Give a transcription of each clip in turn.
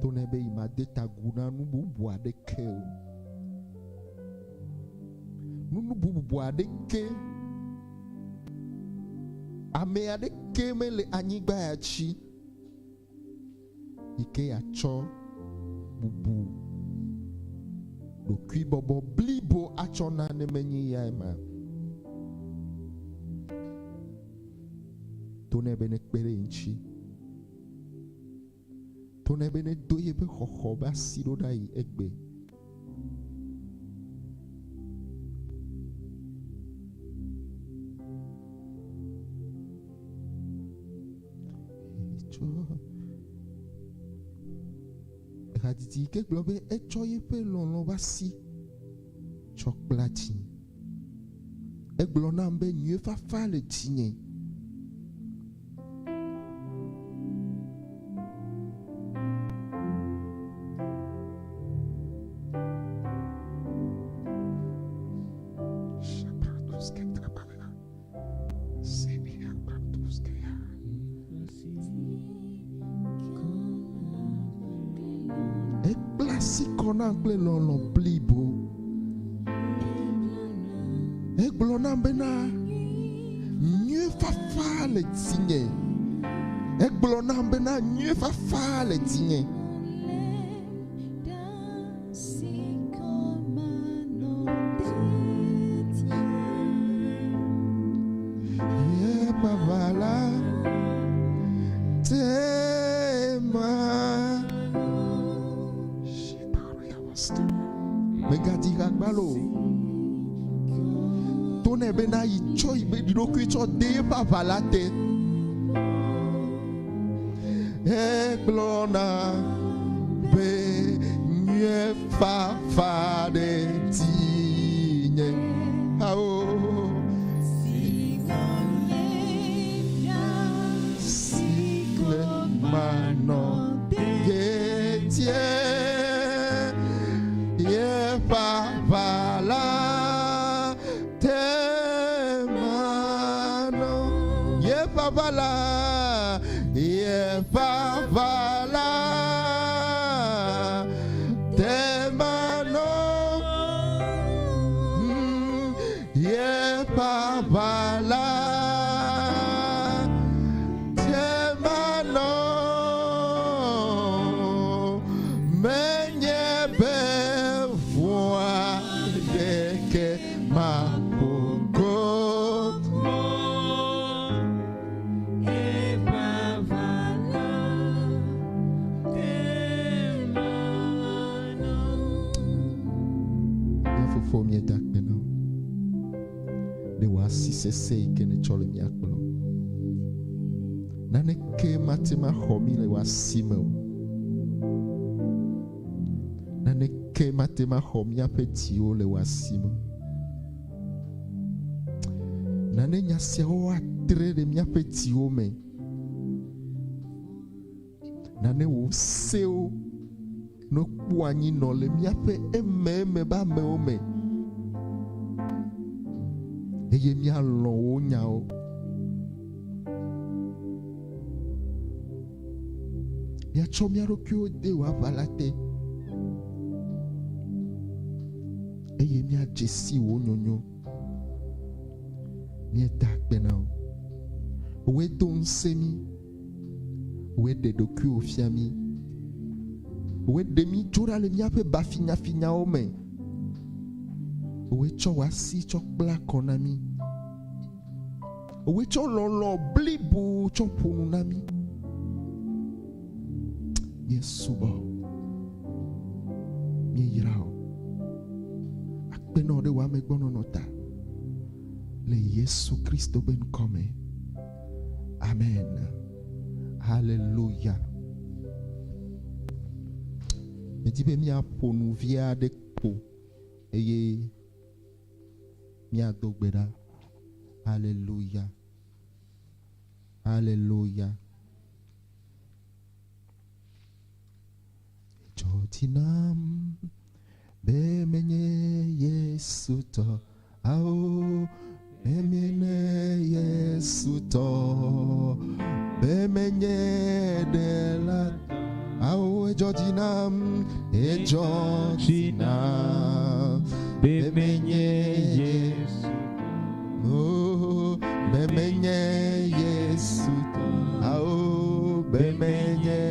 To nɛ be yi made ta agu na nu bubu aɖeke o. Nu bubu aɖeke, ame aɖeke mele anyigba ya dzi yi ke yeatsɔ bubu ɖokuibɔbɔ blibo atsɔ na ne menye eyae ma. To nɛ be nekpe ɖe ye ŋuti. To nɛ be nedo yeƒe xɔxɔ be asi ɖo ɖa yi egbe. Etsɔ hadzidzi yi ke gblɔ be etsɔ yeƒe lɔlɔ̃ ƒe asi tsɔ kpla dzi. Egblɔ nam be nyuiefafa le dzinye. Ekpla asi kɔ nam kple lɔlɔ̃ blibo. Egblɔ nam bena, Nyuiefafa le dzinye. Egblɔ nam bena, Nyuiefafa le dzinye. Mègadzi ha gbalo o. To nɛ bena yi tsɔ yi be ɖokui tsɔ de eƒe aʋala te. Egblɔna be nyuie fafa ɖe dzinye. Ao. Si le manɔ dedie yeƒe aʋala te manɔ yeƒe aʋala yeƒe aʋala te manɔ yeƒe aʋala te manɔ menye be vɔa ɖeke maƒo go. Mía Fofo, míeda akpe na wò ɖe wò asi sesẽ yi ke nètsɔ le mía kplɔm. Naneke mate ŋu axɔ mí le wò asi me o. Naneke mate ŋu axɔ míaƒe dziwo le wò asi me o. Nane nya siawo atre ɖe míaƒe dziwo me. Nane wò sewo nokpɔ anyi nɔ le míaƒe ememe be amewo me. Eye míalɔ̃ wò nyawo. Míatsɔ mía ɖokuiwo de wò aʋala te. Eye míadze si wò nyonyo. Míeda akpe na wò. Wòe do ŋusẽ mí. Wòe ɖe ɖokuiwò fia mí. Wòe ɖe mí tso ɖa le míaƒe bafinyafinyawo me. Wòe tsɔ wò asi tsɔ kpla kɔ na mí. Wòe tsɔ lɔlɔ̃ blibo tsɔ ƒo nu na mí. Míesubɔ wò. Míeyra wò. Akpe na wò ɖe wò amegbɔnɔnɔ ta. Le Yesu Kristo ƒe ŋkɔ me. Amen. Haleluya. Medi be míaƒo nu vi aɖe kpo eye míado gbe ɖa. Haleluya. Haleluya. Edzɔ dzi nam be menye Yesu tɔ. Ao, be menye Yesu tɔ. Be menye ɖela. Ao, O, edzɔ dzi nam, edzɔ dzi nam be menye Yesu. O, be menye Yesu tɔ. Ao, be menye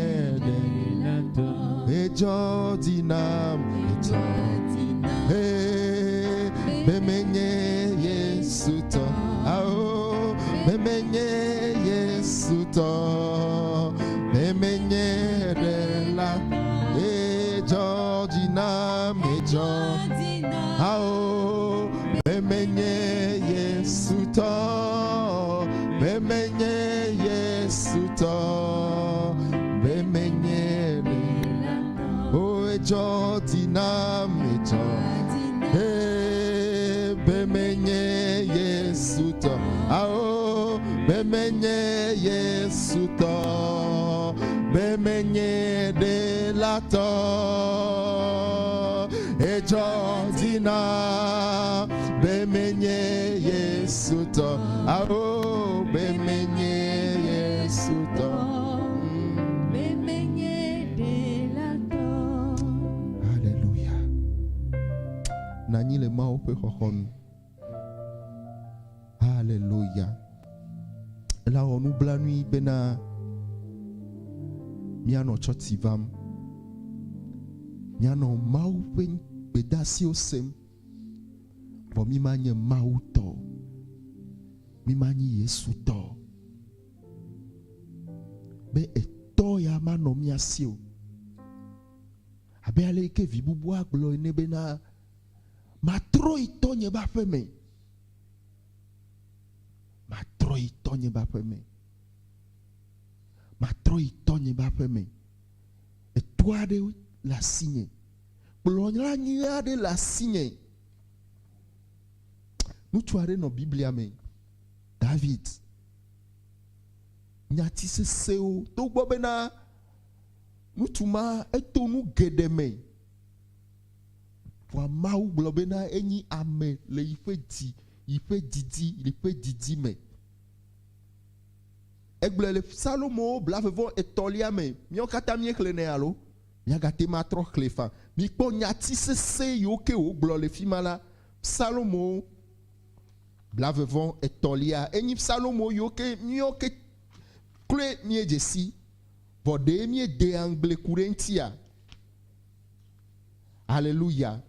ɖela tɔ. Edzɔ dzi nam, edzɔ dzi nam. Hey, be menye Yesu tɔ. Ao, be menye Yesu tɔ. Be menye ɖela. Edzɔ dzi nam, edzɔ. Ao, be menye Yesu tɔ. Be menye Yesu tɔ. Be menye ɖela. O, edzɔ dzi nam, edzɔ. Hey, be menye Yesu tɔ. Ao, be menye Yesu tɔ. Be menye ɖela tɔ. Edzɔ dzi nam be menye Yesu tɔ. Ao, be menye Yesu tɔ. Hallelujah. Nɔ anyi le Mawu ƒe xɔxɔnu. Hallelujah. Ela wɔ nublanui bena míanɔ tsɔtsi vam, míanɔ Mawu ƒe gbedeasiwo sem, vɔ mí manye Mawu tɔ o. Mí manyi Yesu tɔ o. Be etɔ ya manɔ mía si o. Abe ale yi ke vi bubua gblɔ ene bena, Matrɔ yi tɔnye be aƒe me. Matrɔ yi tɔnye be aƒe me. Matrɔ yi tɔnye be aƒe me. Eto aɖe le asinye. Kplɔla nyui aɖe le asinye. Ŋutsu aɖe nɔ Biblia me, David. Nyati sesẽwo togbɔ bena ŋutsu ma eto nu geɖe me. Vɔa Mawu gblɔ bena enyi ame le yiƒe dzi, yiƒe didi, yiƒe didi me. Egblɔe le Psalomowo blavevɔ etɔ̃lia me. Míawo katã míexlẽnɛ alo? Míagate ŋu atrɔ xlẽe faa. Mikpɔ nyati sesẽ yiwo ke wògblɔ le fi ma la. Psalomowo blavevɔ etɔ̃lia enyi psalomo yiwo ke míawo ke kloe míedze si. Vɔ ɖe míedea ŋugble ku ɖe eŋutia? Aleluya!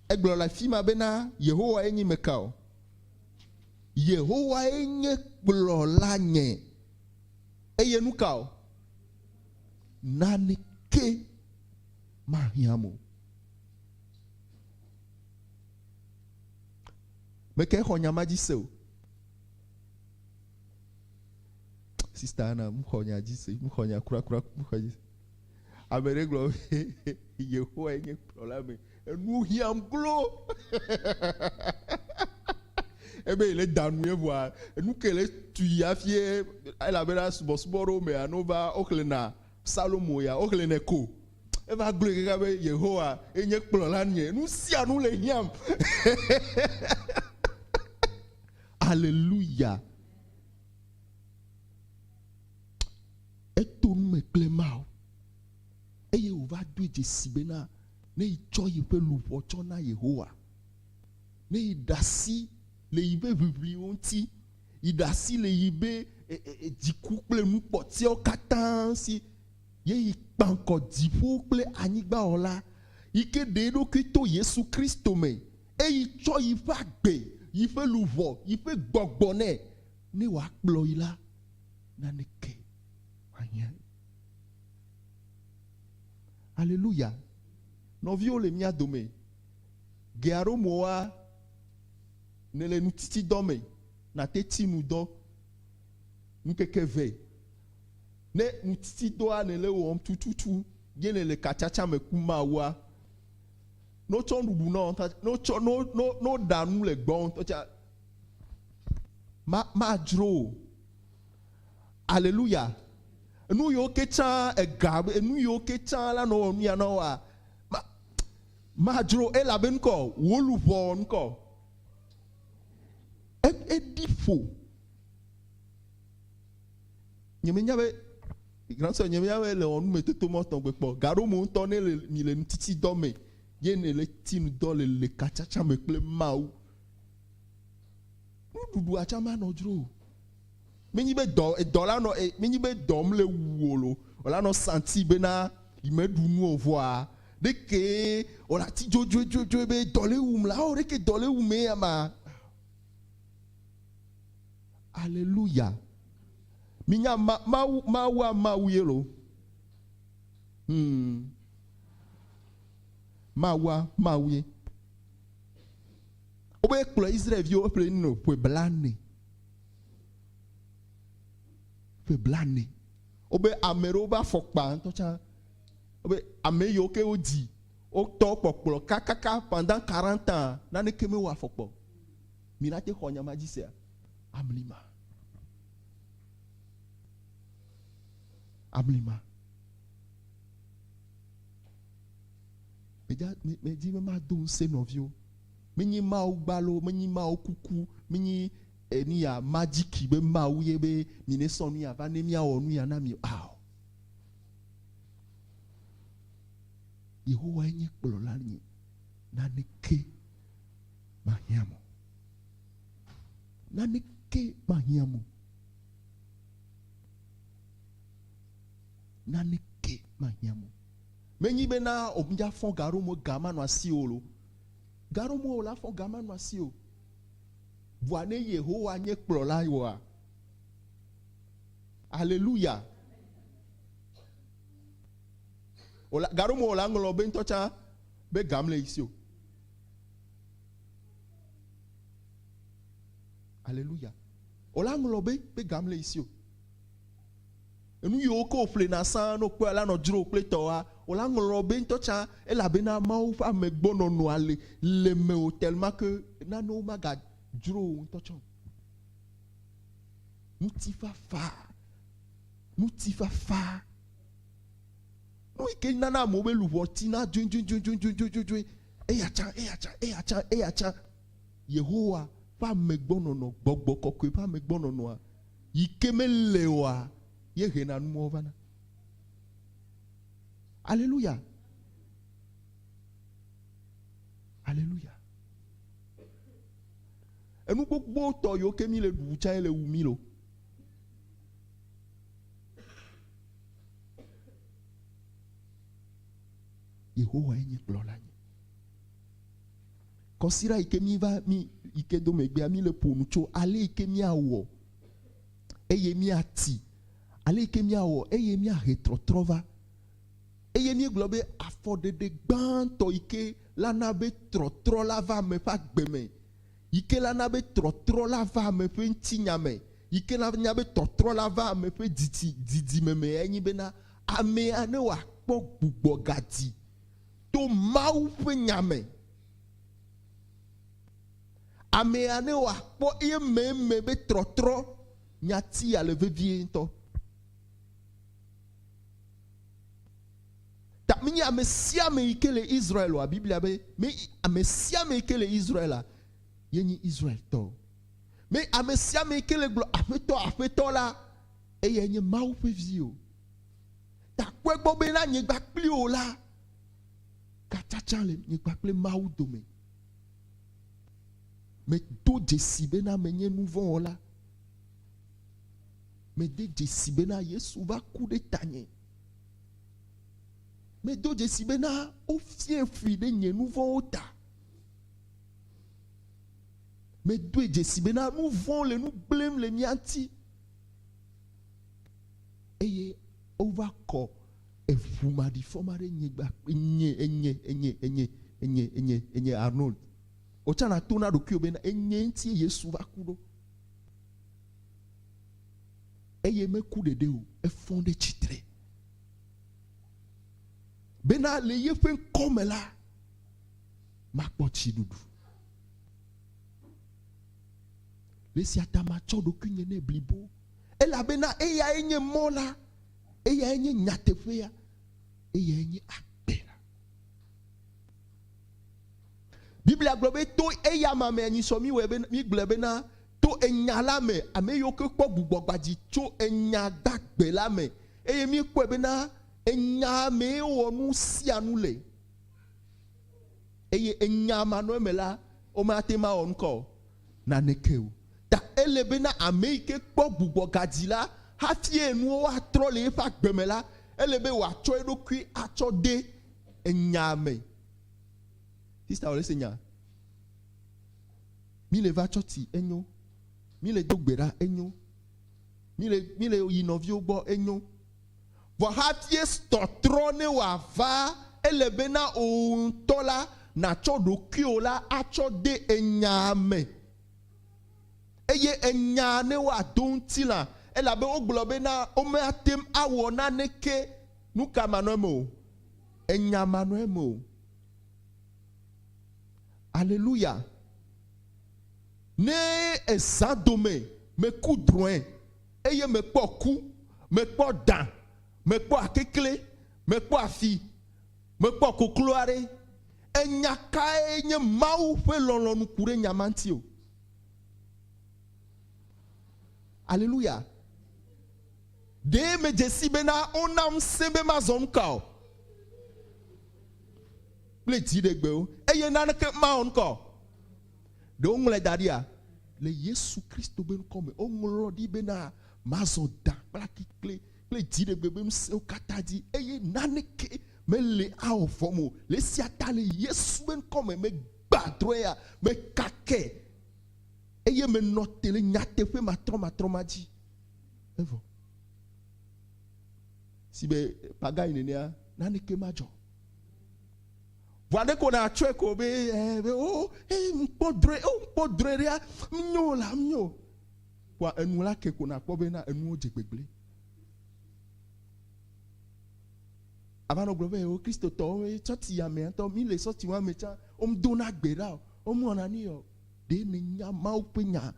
Egblɔ le afi ma bena, Yehowae nyi meka o? Yehowae nye kplɔlanye. Eye nu ka o? Naneke mahiãm o. Meke xɔ nya ma dzi se o. Sista Anna, mxɔ nya dzi se, mxɔ nya kurakura, mxɔ dzi se. Ame ɖe gblɔ be Yehowae nye kplɔla me. Enu hiãm glo. Ebe yele da nu ye vɔa enu ke le tui hafi elabena subɔsubɔ ɖewo mea ne wova woxlẽna Salomo ya woxlẽnɛ ko. Eva gblɔe kaka be Yehowa ye nye kplɔla nye. Nu sia nu le hiãm. Aleluya. Eto nu me kple Mawu eye wòva doe dzesi bena ne yi tsɔ yiƒe luʋɔ tsɔ na Yehowa, ne yi ɖe asi le yiƒe ʋiʋliwo ŋuti, yi ɖe asi le yiƒe dziku kple nukpɔtiawo katã si, ye yi kpaŋkɔ dziƒo kple anyigba wɔla, yi ke ɖe eɖokui to Yesu Kristo me, eye tsɔ yiƒe agbe, yiƒe luʋɔ, yiƒe gbɔgbɔ nɛ, ne wòakplɔ yi la, naneke mahiãe. Aleluya! Nɔviwo le mía dome. Gea ɖo moa, ne le nutitidɔ me, nate tsi nu dɔ ŋkeke ve. Ne nutitidɔa nèle wɔm tututu ye nèle katsatsa me ku Mawua, ne wotsɔ nuɖuɖu na wò ŋutɔ, ne wotsɔ, ne, ne, ne woɖa nu le gbɔwò ŋutɔ tsa, ma, madzro wò. Aleluya! Enu yiwo ke tsã ega, enu yiwo ke tsã la nɔ wɔ nu ya na woa, ma, madzro elabe ŋkɔ, wò luʋɔ ŋkɔ. E, eɖi ƒo. Nyemenya be. Grande sœur nye míawoe le wɔ numetoto mɔ tɔgbe kpɔ. Gaɖomo ŋutɔ ne le mi le nutitidɔ me ye ne le ti nudɔ le le katsatsa me kple Mawu. Nuɖuɖua tsã manɔ dzro o. Menyi be dɔ edɔ la nɔ e menyi be dɔ mle wu o lo. Wòla nɔ santi bena yi meɖu nu o vɔa ɖeke wòla ti dzodzoedzoedzoe be dɔ le wum la o ɖeke dɔ le wum eya ma. Aleluya. Minya ma, Mawu, Mawua Mawu ye lo. Hmm. Mawua Mawu ye. Wobe kplɔ Israelviwo eƒle nu ƒe blane. Ƒe blane. Wobe ame ɖewo be afɔkpa ŋutɔ tsã. Wobe ame yiwo ke wodzi wotɔ kpɔkplɔ kakaka pendant 40 ans naneke mewɔ afɔkpa o. Mi la te xɔ nya ma dzi sea? Amlima. Amlima. Medza, me, medi be mado ŋusẽ nɔviwo. Menyi Mawu gbalo, menyi Mawu kuku, menyi enu ya majiki be Mawu ye be mi ne sɔ nu ya va ne miawɔ nu ya na mi o. Ao. Yehowa nye kplɔla nye. Naneke mahiãm o. Naneke mahiãm o. Naneke mahiãm o. Menyi bena wòdza fɔ ga ɖo me ga manɔ asi o lo. Ga ɖo me wòla fɔ ga manɔ asi o. Vɔa ne Yehowa nye kplɔla woa, Aleluya. Wòla ga ɖo me wòla ŋlɔ be ŋutɔ tsã be gam le esi o. Aleluya. Wòla ŋlɔ be be gam le esi o. Enu yiwo ke wòƒlena sã ne wokpɔe la nɔ dzro kple tɔwoa, wòla ŋlɔ be ŋutɔ tsã elabena Mawu ƒe amegbɔnɔnɔa le le mewò tellement que nanewo magadzro wò ŋutɔ tsã o. Ŋutifafa, ŋutifafa. Nu yi ke nana amewo be luʋɔ tina dzoedzoedzoedzoedzoedzoe, eya tsã, eya tsã, eya tsã, eya tsã. Yehowa ƒe amegbɔnɔnɔ, gbɔgbɔ kɔkɔe ƒe amegbɔnɔnɔa yi ke mele oa, ye hena numɔwo vana. Aleluya. Aleluya. Enu gbogbo tɔ yiwo ke mi le ɖu tsã ye le wu mi lo. Yehowa ye nye kplɔla nye. Kɔsiɖa yi ke mi va mi yi ke do megbea mi le ƒo nu tso ale yi ke miawɔ eye miati, ale yi ke miawɔ eye miahe trɔtrɔ va. Eye míegblɔ be afɔɖeɖe gbãtɔ yi ke la na be trɔtrɔ la va ame ƒe agbe me, yi ke la na be trɔtrɔ la va ame ƒe ŋutinya me, yi ke la nya be tɔtrɔ la va ame ƒe didi, didime me enyi bena amea ne wòakpɔ gbugbɔgadi to Mawu ƒe nya me. Amea ne wòakpɔ ye meme be trɔtrɔ nyati ya le vevie ŋutɔ. Ta menye ame sia ame yi ke le Israel oa, Biblia be, me ame sia ame yi ke le Israel la, ye nyi Israel tɔ. Me ame sia ame yi ke le gblɔ Aƒetɔ, Aƒetɔ la, eyae nye Mawu ƒe vi o. Ta kpɔe gbɔ be na nyegba kpli o la, katsatsa le nyegba kple Mawu dome. Medo dzesi bena menye nuvɔ̃wɔla. Mede dzesi bena Yesu va ku ɖe tanye. Medo dzesi bena wofie fui ɖe nye nuvɔ̃wo ta. Medoe dzesi bena nuvɔ̃ le nu gblẽm le mía ŋuti. Eye wova kɔ eʋu maɖifɔ ma ɖe nye gba, enye, enye, enye, enye, enye, enye, enye Arnold. Wòtsã nàto na ɖokuiwò bena enye ŋutie Yesu va ku ɖo. Eye meku ɖeɖe o, efɔ ɖe tsitre. Bena le yeƒe ŋkɔ me la, makpɔ tsiɖuɖu. Le esia ta matsɔ ɖokuinye nɛ blibo, elabena eyae nye mɔ la, eyae nye nyateƒea, eyae nye agbe la. Biblia gblɔ be to eyama mea nyisɔ míwɔe be mígblɔe bena to enya la me, ame yiwo ke kpɔ gbugbɔgbadzi tso enya gbagbe la me. Eye míekpɔe bena enya mee wowɔ nu sia nu le. Eye enya manɔ eme la, womate ŋu awɔ nukɔ o, naneke o. Ta ele bena ame yi ke kpɔ gbugbɔgadzi la, hafi nuwo atrɔ le eƒe agbe me la, ele be wòatsɔ eɖokui atsɔ de enya me. Sista wòle se nya. Mi le va tsɔtsi enyo. Mi le do gbe ɖa enyo. Mi le mi le yi nɔviwo gbɔ enyo. Vɔ hafi tɔtrɔ ne wòava, ele bena wò ŋutɔ la nàtsɔ ɖokuiwò la atsɔ de enya me. Eye enya ne woado ŋutilã, elabe wogblɔ bena womate ŋu awɔ naneke nuka manɔ eme o. Enya manɔ eme o. Aleluya. Ne ezã dome meku drɔ̃e eye mekpɔ ku, mekpɔ dan, mekpɔ akekle, mekpɔ afi, mekpɔ koklo aɖe, enya kae nye Mawu ƒe lɔlɔ̃nu ku ɖe nya ma ŋuti o? Aleluya. Ɖe medze si bena wona ŋusẽ be mazɔ nuka o? Kple dziɖegbewo, eye naneke mawɔ nuka o? Ɖe woŋlɔe da ɖia? Le Yesu Kristo be ŋkɔ me, woŋlɔ ɖi bena mazɔ da kple akikle kple dziɖegbe be ŋusẽwo katã dzi, eye naneke mele awɔ vɔm o. Le esia ta le Yesu be ŋkɔ me, megbã drɔ̃e ya, mekakɛ, eye menɔ te le nyateƒe matrɔmatrɔ ma dzi. Evɔ. Si be pagai nenea, naneke madzɔ. Vɔa ɖeko nàtsɔe ko be eh, be o eh, ŋkpɔ drɔ̃e, o ŋkpɔ drɔ̃e ɖea, nyo la, nyo. Vɔa enu la ke ko nàkpɔ bena enuwo dze gbegblẽ. Ava nɔ gblɔ be o Kristotɔwo ye tsɔtsi amea ŋutɔ, mi le sɔtsi wɔm ame tsã, womedona gbe ɖa o, womewɔna nu ya o. Ɖe nènya Mawu ƒe nya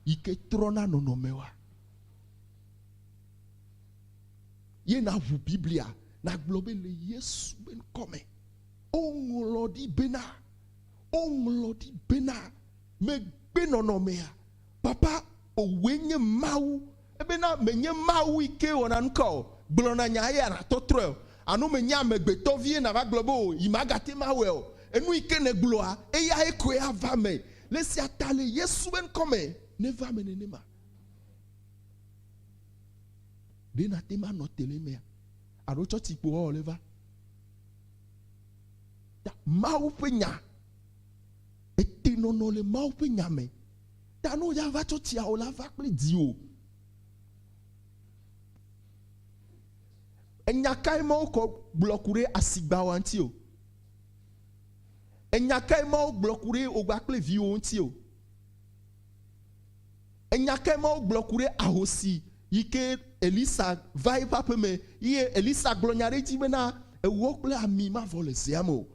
yi ke trɔna nɔnɔmewoa? Ye nàʋu Biblia nàgblɔ be le Yesu be ŋkɔ me, woŋlɔ ɖi bena, woŋlɔ ɖi bena, megbe nɔnɔmea. Papa, wòe nye Mawu. Ebena menye Mawu yi ke wɔna nuka o, gblɔna nya eya nàtɔtrɔe o. Alo menye amegbetɔ vie nàva gblɔ be o, yi magate ŋu awɔe o. Enu yi ke nègblɔa, eyae koe ava eme. Le esia ta le Yesu be ŋkɔ me, neva eme nenema. Ɖe nàte ŋu anɔ te le emea? Alo tsɔtsi kpo wɔwɔ le va? Ta Mawu ƒe nya, etenɔnɔ le Mawu ƒe nya me. Ta ne woya va tsɔtsia, o la va kple dziwò. Enya kae Mawu kɔ gblɔ ku ɖe asigbawoa ŋuti o? Enya kae Mawu gblɔ ku ɖe wò kple viwò ŋuti o? Enya kae Mawu gblɔ ku ɖe ahosi yi ke Elisa va eƒe aƒe me ye Elisa gblɔ nya ɖe edzi bena ewɔ kple ami mavɔ le zea me o?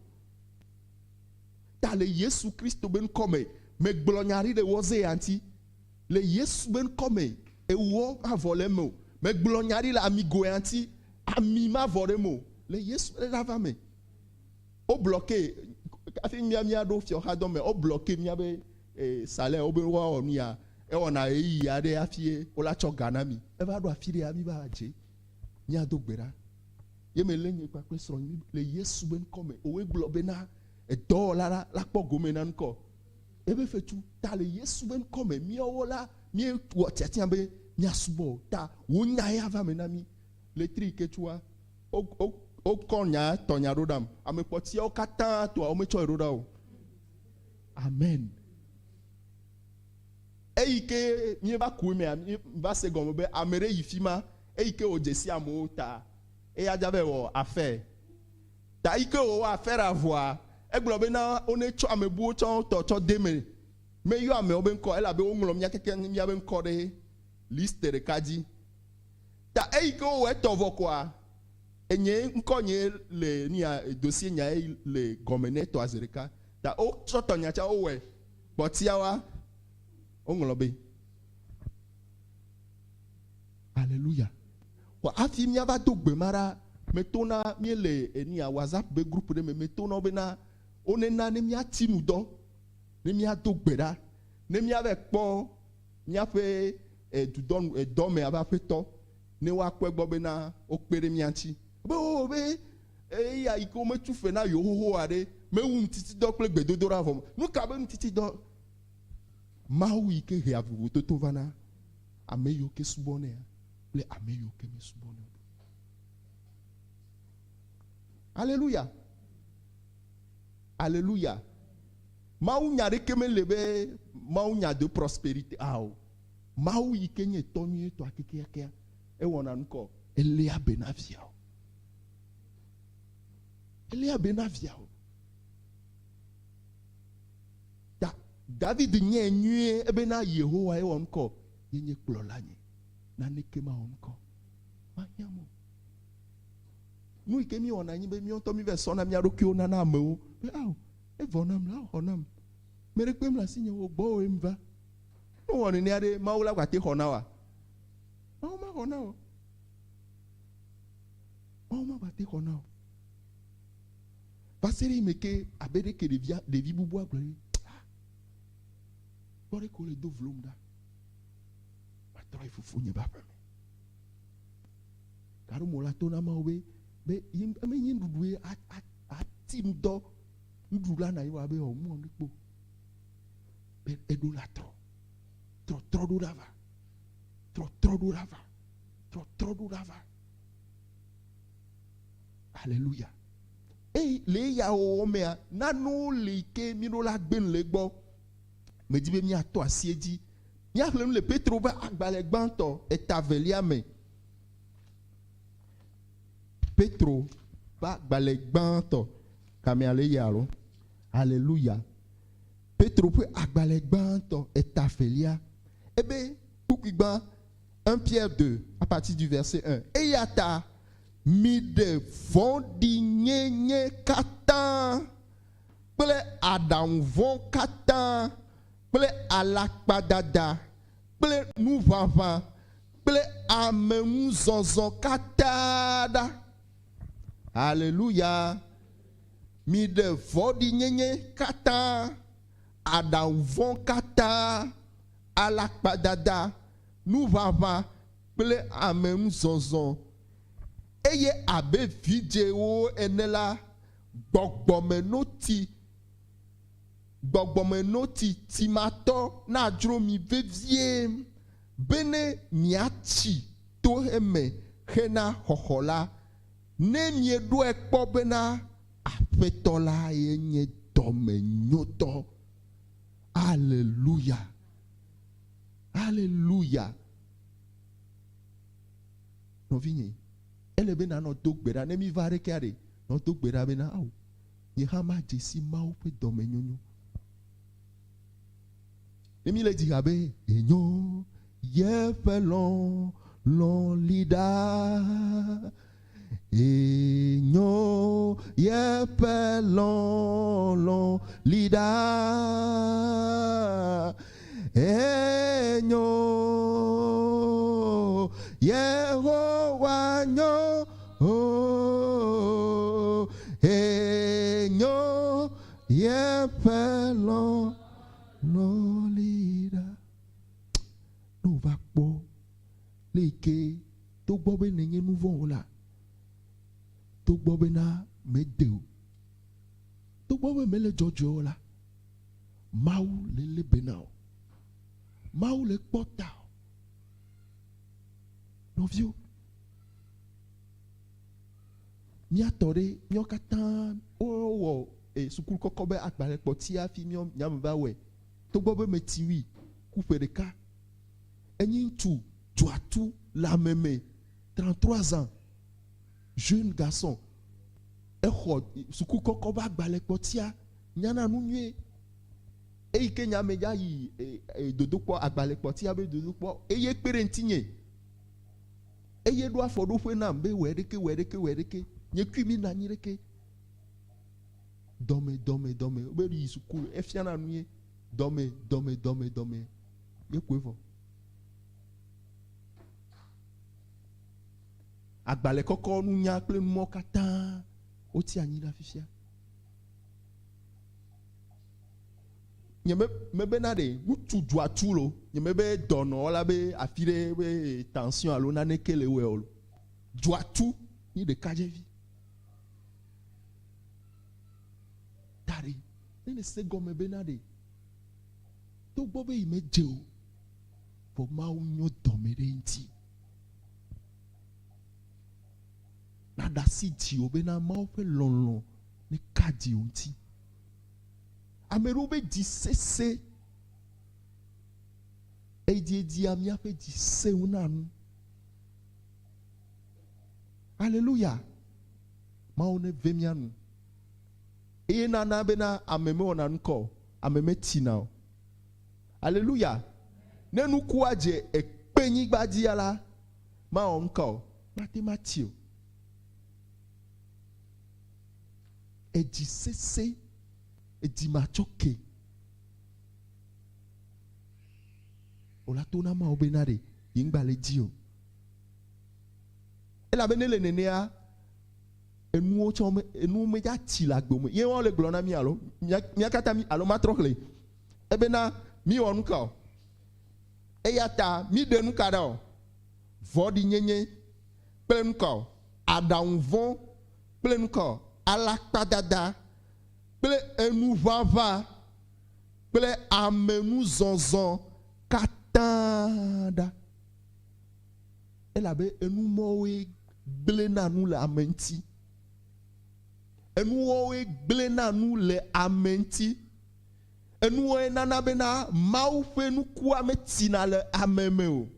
Ta le Yesu Kristo be ŋkɔ me, megblɔ nya ɖi ɖe wɔze ya ŋuti. Le Yesu be ŋkɔ me, ewɔ mavɔ le eme o. Megblɔ nya ɖi le amigo ya ŋuti, ami mavɔ ɖe eme o. Le Yesu ɖe va me. Wo blɔke hafi mía míaɖo fiɔxadɔ me, wo blɔke míabe e, salaire wobe woawɔ nu ya. Ewɔna ɣeyiɣi aɖe hafi wola tsɔ ga na mi. Eva ɖo afi ɖea, míva dze míado gbe ɖa. Ye melé nye kpakple srɔ̃nye le Yesu be ŋkɔ me. Woe gblɔ bena edɔwɔla la la kpɔ gome na ŋkɔ. Ebe fetu ta le Yesu be ŋkɔ me. Míawo la míewɔ tiatia be míasubɔ o. Ta wò nya ya va me na mí. Le tri ke tsua, wokɔ nya tɔnya ɖo ɖam. Ame kpɔtiawo katã tɔa wometsɔe ɖo ɖa o. Amen. Eyi ke míeva ku emea, míva se gɔme be ame ɖe yi fima, eyi ke wòdze si amewo ta, eya dza be wɔ affaire. Ta eyi ke wòwɔ affaire vɔa, egblɔ be na wone tsɔ ame buwo tsɔ tɔ tsɔ de eme. Meyɔ amewo be ŋkɔ elabe woŋlɔ mía kekeŋ míabe ŋkɔ ɖe liste ɖeka dzi. Ta eyi ke wowɔ etɔ vɔ koa, enye ŋkɔ nye le nuya dossier nya ye le gɔme ne etɔa zi ɖeka. Ta wotsɔ tɔnya tsa wowɔe. Kpɔtiawoa, woŋlɔ be. Aleluya. Vɔ hafi míava do gbe ma ɖa, metona míele enia WhatsApp be group ɖe me, metona wo bena wonena ne míati nu dɔ, ne míado gbe ɖa, ne míava kpɔ míaƒe dudɔ, dɔmea ƒe aƒetɔ. Ne woakpɔe gbɔ bena wokpe ɖe mía ŋuti. Be oo be eya yi ke wometu fe na yewo xoxo aɖe mewu ŋutitidɔ kple gbedodoɖa vɔ. Nu ka be ŋutitidɔ? Mawu yi ke hea vovototo vana ame yiwo ke subɔnɛa kple ame yiwo ke mesubɔnɛ o. Aleluya! Aleluya! Mawunya ɖeke mele be mawunya de prospérité ao. Mawu yi ke nye tɔ nyuietɔa kekeakea, ewɔna nu kɔ, eléa be na viawo. Eléa be na viawo. Ta David nyae nyuie ebena Yehowa ye wɔ nu kɔ, ye nye kplɔla nye. Naneke mawɔ nu kɔ. Mahiã mo. Nu yi ke míewɔna nyi be míawo ŋutɔ mívae sɔna mía ɖokuiwo nana amewo be ao, evɔ nam la, xɔ nam. Ame ɖe kpem le asinye o, gbɔwòe meva. Ne wowɔ nenea ɖe, Mawu la gbate xɔ na woa? Mawu maxɔ na wò. Mawu magbate xɔ na wò. Va se ɖe yime ke abe ɖeke ɖevia, ɖevi bubua gblɔ be, ah, kpɔ ɖe ke wole do vlom ɖa. Matrɔ yi fofonye be aƒeme. Gaɖo la to na Mawu be, be yi eme nye nuɖuɖu ye ati ŋdɔ nuɖuɖu la na yi wa be ɔ mɔ ne kpo. Be eɖo la trɔ. Trɔtrɔ ɖo la va. Trɔtrɔ ɖo la va. Trɔtrɔ ɖo la va. Alléluia. Eye le eya wɔwɔ mea, nanewo li ke míɖo la gbe nu le egbɔ. Medi be míatɔ asi edzi. Míaxlẽ nu le Petro ƒe agbalẽ gbãtɔ eta velia me. Petro ƒe agbalẽ gbãtɔ kamea le eya alo? Aleluya. Petro ƒe agbalẽ gbãtɔ eta velia. Ebe kpukpui gbã 1 Pierre 2 à partir du verset 1. Eya ta miɖe vɔ̃ɖinyenye katã kple aɖaŋu vɔ̃ katã kple alakpadada kple nuʋaʋã kple ameŋuzɔzɔ katã ɖa. Aleluya! Miɖe vɔ̃ɖinyenye katã, aɖaŋu vɔ̃ katã, alakpadada, nuʋaʋã kple ameŋuzɔzɔ. Eye abe vidzĩwo ene la, gbɔgbɔmenoti Gbɔgbɔmenoti timatɔ nadzro mi vevie bene miatsi to eme hena xɔxɔ la, ne mieɖoe kpɔ bena Aƒetɔ la ye nye dɔmenyotɔ. Aleluya! Aleluya! Nɔvinye, ele be nànɔ do gbe ɖa ne míva ɖekea ɖe, nɔ do gbe ɖa bena, ao, Nye hã madze si Mawu ƒe dɔmenyonyo. Ne míle dzi ha be, Enyo yeƒe lɔlɔ̃ li ɖaa. Enyo yeƒe lɔlɔ̃ li ɖaa. Enyo Yehowa nyo. Oh, enyo yeƒe lɔlɔ̃ li ɖa. Ne wòva kpɔ le yi ke togbɔ be nènye nu vɔ̃ wɔla, togbɔ bena mède o, togbɔ be mèle dzɔdzɔe o la, Mawu le lé be na wò. Mawu le kpɔ tawò. Nɔviwo, Míatɔ ɖe míawo katã wowɔ sukulu kɔkɔ be agbalẽ kpɔti hafi míawo nyame va wɔe. Togbɔ be metsi wui ku ƒe ɖeka. Enyi ŋutsu dzɔatu le ame me, 33 ans, jeune garçon. Exɔ suku kɔkɔ be agbalẽ kpɔtia, nyana nu nyuie. Eyi ke nyame dza yi dodokpɔ, agbalẽ kpɔtia be dodokpɔ eye kpe ɖe ŋutinye. Eye ɖo afɔɖoƒe nam be wɔe ɖeke, wɔe ɖeke, wɔe ɖeke. Nye kui mi nanyi ɖeke. Dɔme, dɔme, dɔme. Wobe yi sukulu, efiana nu ye. Dɔme, dɔme, dɔme, dɔme. Ye koe vɔ. Agbalẽ kɔkɔ, nunya kple numɔ katã wotsi anyi ɖa fifia. Nye me mebena ɖe ŋutsu dzɔa tu lo. Nye mebe dɔnɔwɔla be afi ɖe be tension alo naneke le wɔe o lo. Dzɔa tu nyi ɖekadzevi. Ta ɖe ne ne se gɔme bena ɖe togbɔ be yi medze o, vɔ Mawu nyo dɔme ɖe eŋuti. Naɖe asi dziwò bena Mawu ƒe lɔlɔ̃ neka dziwò ŋuti. Ame ɖewo be dzi sese edziedzia míaƒe dzi seŋu na nu. Aleluya! Mawu neve mía nu. Eye nana bena ame mewɔna nukɔ o, ame metsina o. Aleluya! Ne nukua dze ekpenyigba dzia la, mawɔ nuka o, mate ŋu atsi o. Edzi sese, edzi matsɔ ke. Wola to na Mawu bena ɖe yi ŋgba le dzi o. Elabe ne le nenea, enuwo tsã me, enuwo medza tsi le agbe me. Ye woawo le gblɔ na mi alo mia, mia katã mi alo matrɔ xlẽ. Ebena mi wɔ nuka o? Eya ta mi ɖe nuka ɖa o? Vɔ̃ɖinyenye kple nuka o? Aɖaŋu vɔ̃ kple nuka o? Alakpadada kple enuʋaʋã kple amenuzɔzɔ katã ɖa. Elabe enu mɔwoe gblẽna nu le ame ŋuti. Enuwɔwoe gblẽna nu le ame ŋuti. Enuwɔe nana bena Mawu ƒe nukua metsina le ame me o.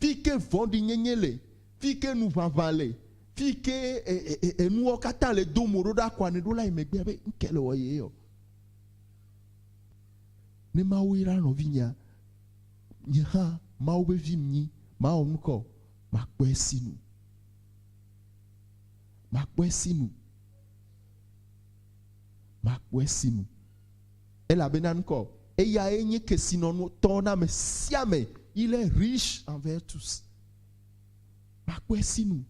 Fi ke vɔ̃ɖinyenye le, fi ke nuʋaʋã le, fi ke enuwo katã le do mo ɖo ɖa kɔa ne ɖo la yi megbea be ŋke le wɔ ye yɔ. Ne Mawu yra nɔvinyea, nye hã Mawu be vi mnyi, mawɔ nukɔ, makpɔe sinu. Makpɔe sinu. Makpɔe sinu. Elabena nukɔ, eyae nye kesinɔnu tɔ na ame sia ame, il est riche envers tous. Makpɔe sinu.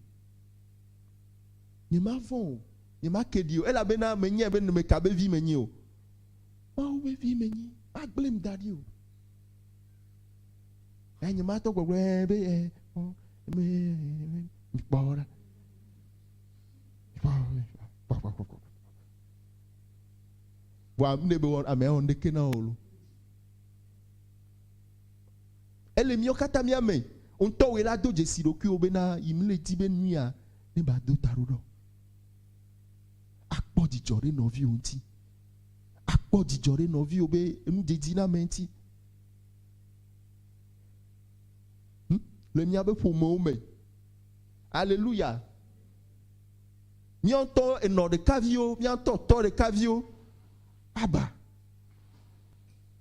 Nyemavɔ̃ o, nyemake ɖi o, elabena menyae be meka be vi menye o. Mawu be vi menye, magblẽm da ɖi o. Eya nyematɔ gbɔgblɔ ɛ be ɛ ɔ me kpɔ ɖa. Kpɔ kpɔ kpɔ kpɔ kpɔ. Vɔa ne be wɔ amea wɔ ŋɖeke na wò lo. Ele míawo katã mía me. Ŋutɔwoe la do dzesi ɖokuiwò bena yi mle di be nuya ne ba do ta ɖo ɖɔ. Akpɔ dzidzɔ ɖe nɔviwò ŋuti. Akpɔ dzidzɔ ɖe nɔviwò be enudzedziname ŋuti. Hm? Le míaƒe ƒomewo me. Aleluya. Mía ŋutɔ enɔ ɖeka viwo, mía ŋutɔ tɔ ɖeka viwo. Aba.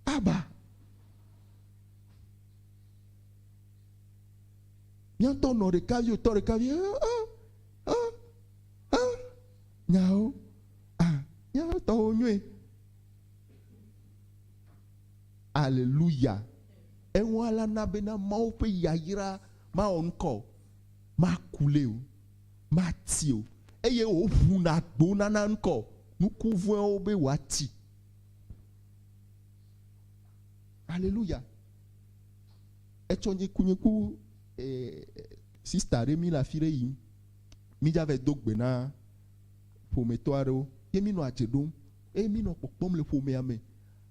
Aba. Mía ŋutɔ nɔ ɖeka viwo, tɔ ɖeka viwo. Ah, ah, ah, nyawo. Ah, mía ŋutɔwo nyoe. Aleluya. Eŋua la na bena Mawu ƒe yayra mawɔ ŋkɔ o, maku le o, mati o, eye wòʋuna agbo nana ŋkɔ nuku vɔ̃ewo be wòati. Aleluya. Etsɔ nye ku nye ku eh, sista ɖe mi le afi ɖe yim. Mi dza vɛ do gbe na ƒometɔ aɖewo ye mi nɔ adze ɖom eye mi nɔ kpɔkpɔm le ƒomea me.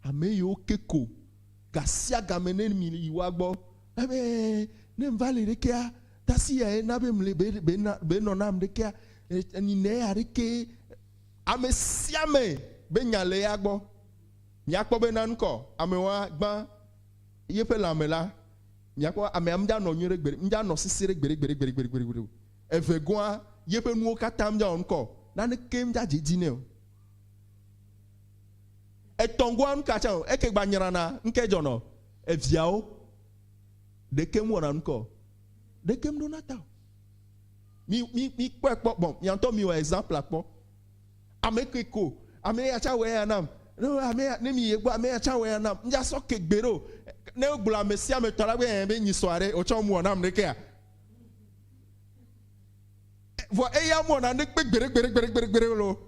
Ame yiwo ke ko gasiagame ne mi yi woa gbɔ ebe ne ŋva le ɖekea tasi ya ye na be mle be be na be nɔ nam ɖekea nine ya ɖeke ame sia ame be nya le ya gbɔ. Miakpɔ be na ŋkɔ amewoa gbã yeƒe lãme la miakpɔ amea ŋdza nɔ nyuiɖe gbeɖe ŋdza nɔ sisi ɖe gbeɖe gbeɖe gbeɖe gbeɖe gbeɖe gbeɖe o. Eve gɔa yeƒe nuwo katã ŋdza wɔ ŋkɔ naneke ŋdza dze edzi nɛ o. Etɔ̃goa nuka tsã o, eke gba nyrana ŋke dzɔnɔ eviawo ɖeke mu wɔna nukɔ o, ɖeke mu ɖona ta o. Mi mi mi kpɔe kpɔ bɔn mia ŋutɔ mi wɔ exemple kpɔ. Ame ke ko ame ya tsã wɔ eya nam. Ne ame ya ne mi yi egbɔ ame ya tsã wɔ eya nam. Ŋdza sɔ ke gbeɖe o. Ne wogblɔ ame sia ame tɔ la be ɛɛ be nyi sɔ aɖe wotsɔ mu wɔ nam ɖekea. Vɔ eya mu wɔna ŋɖekpe gbeɖe gbeɖe gbeɖe gbeɖe gbeɖe lo.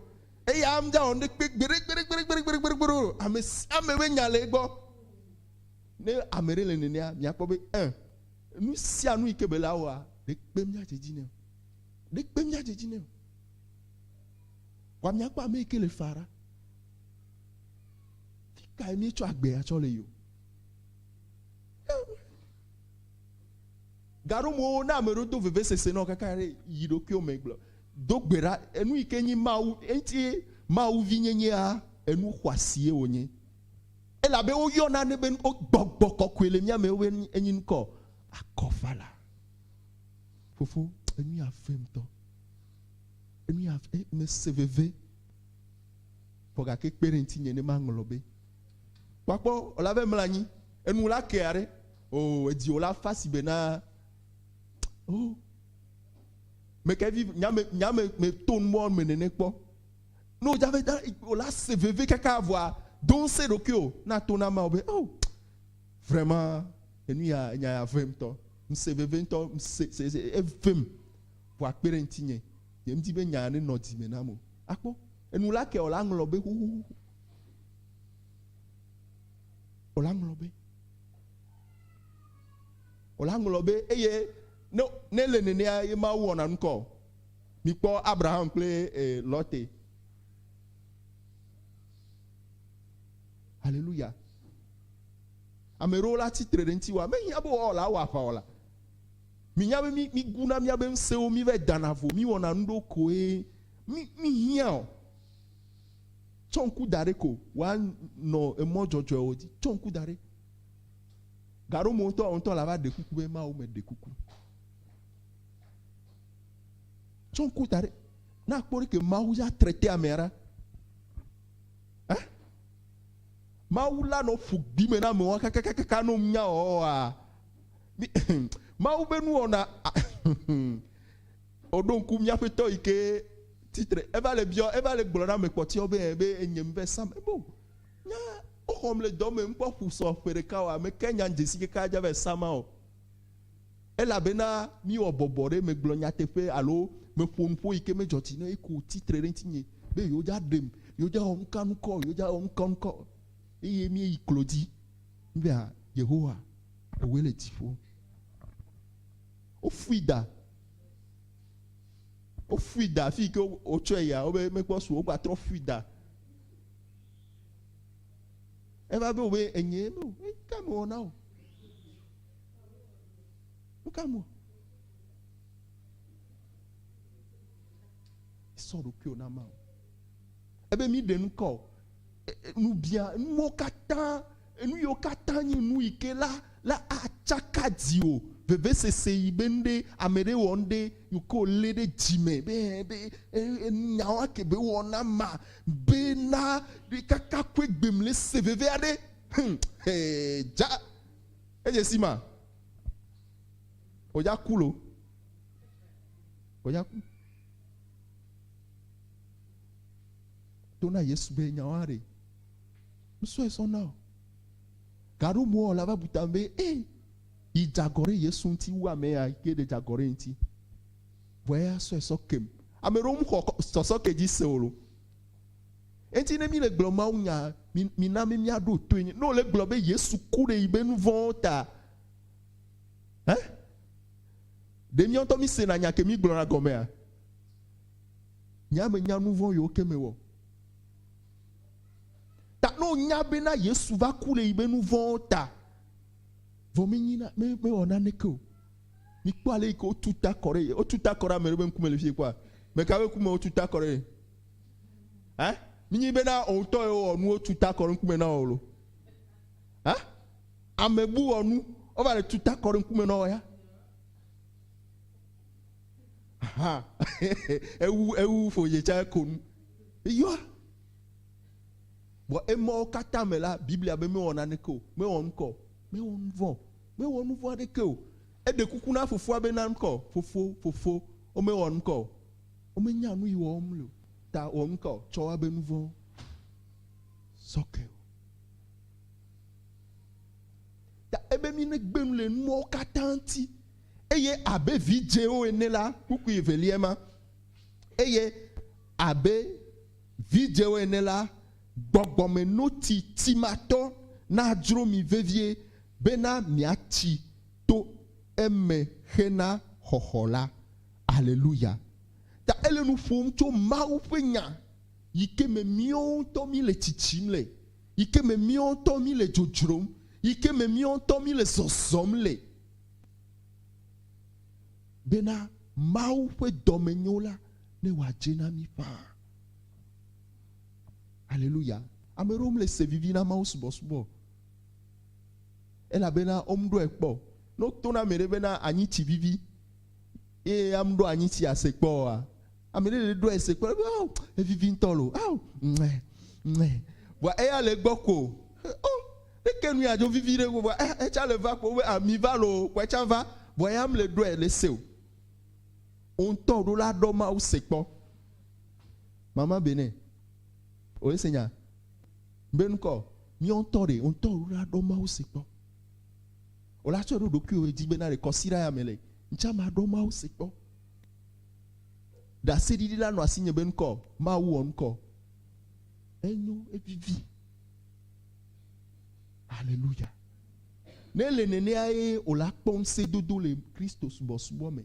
Eya ŋdza wɔ ŋɖekpe gbeɖe gbeɖe gbeɖe gbeɖe gbeɖe gbeɖe gbeɖe o. Ame sia ame be nya le egbɔ. Ne ame ɖe le nenea, miakpɔ be ẽ, nu sia nu yi ke be la wɔa, ɖekpe míadze edzi nɛ o. Ɖekpe míadze edzi nɛ o. Vɔa miakpɔ ame yi ke le faa ɖa. Fi kae míetsɔ agbea tsɔ le yi o? Gaɖomewo ne ame ɖewo do vevesese na wò kaka ɖe yi ɖokuiwò me gblɔ do gbe ɖa enu yi ke nyi Mawu eŋuti Mawu vi nyenyea enu xɔasie wònye. Elabe woyɔ nane be gbɔgbɔ kɔkɔe le mía me wobe enyi ŋkɔ akɔfala. Fofo enu ya vem ŋutɔ. Enu ya mese veve. Vɔ gake kpe ɖe ŋutinye ne maŋlɔ be. Kpɔkpɔ wòla be mlɔ anyi enu la kea ɖe. Oh, edzi wòla fa si be na. Oh. Meke vi nyame nyame me to numɔ me nene kpɔ. Ne wòdza be da wòla se veve kaka vɔa do ŋusẽ ɖokuiwò na to na Mawu be oh vraiment enu ya enya ya vem ŋutɔ. Ŋse veve ŋutɔ ŋse se se evem vɔa kpe ɖe ŋutinye. Nye ŋdi be nya ya nenɔ dzime nam o. Akpɔ enu la ke wòla ŋlɔ be xoxoxo. Wòla ŋlɔ be. Wòla ŋlɔ be eye ne ne le nenea ye Mawu wɔna nukɔ. Mikpɔ Abraham kple eh, Lɔte. Haleluya. Ame ɖewo la tsitre ɖe ŋuti wa mehiã be woawɔ la awɔ aʋa o la. Minya be mi miguna míabe ŋusẽwo, mi va dana vo, mi wɔna nu ɖewo koe. Mi mi hiã o. Tsɔ ŋku da ɖe ko woanɔ emɔ dzɔdzɔewo dzi. Tsɔ ŋku da ɖe. Gaɖo mo ŋutɔ ŋutɔ la va ɖe kuku be Mawu meɖe kuku. Tsɔ ŋku da ɖe. Ne akpɔ ɖe ke Mawu ya trete amea ɖa. Eh? Mawu la nɔ ƒu gbi me na amewo kakakaka no nya wɔa. Mawu be nuwɔna woɖo ŋku míaƒe tɔ yi ke titre eva le biɔ eva le gblɔ na ame kpɔtɔewo be be enye ŋve sam ebo nya woxɔm le dɔ me ŋkpɔ ƒu sɔ ƒe ɖeka o ame ke nya dzesi keke dza va sama o. Elabena míwɔ bɔbɔ ɖe megblɔ nyateƒe alo meƒo nuƒo yi ke medzɔ dzi ne eko tsitre ɖe ŋutinye be yewodza ɖem, yewodza wɔ nukanukɔ, yewodza wɔ nukanukɔ eye míeyi klo dzi. Míbe ha Yehowa, ewòe le dziƒo. Wofui da. Wofui da afi yi ke wotsɔe yia, wobe mekpɔ su o, wogbatrɔ fui da. Eva be wobe enye be o, ka mewɔ na wò? Nu ka mewɔ? Sɔ ɖokuiwò na Mawu. Ebe mi ɖe nu kɔ o. Nu bia nuwo katã, enu yiwo katã nye nu yi ke la la atsaka dziwò. Vevesese yi be nuɖe ame ɖe wɔ nuɖe yi ke wòlé ɖe dzime be be nyawo ke be wɔ na ma be na kaka koe gbem le se veve aɖe. Hum hee dza. Edze si ma. Wòdza ku lo. Wòdza ku. To na Yesu be nyawo ɖe. Nusɔe sɔ na o. Gaɖo mɔ la va bu ta be e yi dzagɔ ɖe Yesu ŋuti wu ame ya ke ɖe dzagɔ ɖe ŋuti. Vɔ eya sɔe sɔ kem. Ame ɖewo mxɔ sɔsɔke dzi se o lo. Eŋuti ne mi le gblɔ Mawu nya, mi, mi na mi míaɖo toe. Ne wole gblɔ be Yesu ku ɖe yibe nu vɔ̃wo ta, ɛ? Ɖe mía ŋutɔ mi sena nya ke mi gblɔna gɔmea? Nya me nya nu vɔ̃ yiwo ke mewɔ. Ta ne wonya bena Yesu va ku ɖe yibe nu vɔ̃wo ta, vɔ menyi na, me, mewɔ naneke o. Mikpɔ ale yi ke wotu ta kɔ ɖe, wotu ta kɔ ɖe ame ɖe be ŋkume le fie kpɔa? Meka be ŋkume wotu ta kɔ ɖe? Ɛ? Minyi bena wò ŋutɔ ye wɔ nu wotu ta kɔ ɖe ŋkume na wò lo. Ɛ? Ame bu wɔ nu, wova le tu ta kɔ ɖe ŋkume na wò ya. Aha. Ewu ewu ƒo dze tsa eko nu. Eyɔa. Bɔ emɔwo katã me la, Biblia be mewɔ naneke o, mewɔ nukɔ o, mewɔ nu vɔ̃ o, mewɔ nu vɔ̃ aɖeke o. Eɖe kuku na fofoa be na nukɔ o, fofo, fofo, womewɔ nukɔ o. Womenya nu yi wɔm wole o. Ta wɔ nu ka o? Tsɔ woabe nu vɔ̃wo sɔ ke wo. Ta ebe mi negbe nu le nuawo katã ŋuti, eye abe vidzẽwo ene la, kpukpui evelia ma, eye abe. Vidzɛwo ene la, gbɔgbɔmenotsi tsimatɔ nadzro mi vevie bena miatsi to eme hena xɔxɔ la. Aleluya! Ta ele nu ƒom tso Mawu ƒe Nya yi ke me míawo ŋutɔ míle tsitsim le, yi ke me míawo ŋutɔ míle dzodzrom, yi ke me míawo ŋutɔ míle zɔzɔm le, bena Mawu ƒe dɔmenyo la ne wòadze na mí ƒãa. Aleluya! Ame ɖewo mele se vivi na Mawu subɔsubɔ o, elabena womeɖɔe kpɔ o. Ne woto na ame ɖe bena anyitsi vivi eye ame ɖo anyitsi ase kpɔ oa, ame ɖe le ɖɔe se kpɔ be ao evivi ŋutɔ lo, ao ŋɛ ŋɛ. Vɔa eya le egbɔ ko o ɖeke nu ya dzo vivi ɖe vɔa etsa le va ko be ami va lo kɔ etsa va vɔa eya mele ɖɔe le se o. Wò ŋutɔ ɖo la ɖɔ Mawu se kpɔ. Mama Benin, wòye se nya be ŋkɔ míawo ŋutɔ ɖe, wò ŋutɔ ɖo la ɖɔ Mawu se kpɔ. Wò la tsɔe ɖo ɖokuiwò dzi bena ɖe kɔsiɖa ya me le ŋtsa ma ɖɔ Mawu se kpɔ. Ɖaseɖiɖi la nɔ asinye be ŋkɔ Mawu wɔ ŋkɔ. Enyo, evivi. Aleluya. Ne le nenea ye wò la kpɔ ŋusẽdodo le Kristo subɔsubɔ me.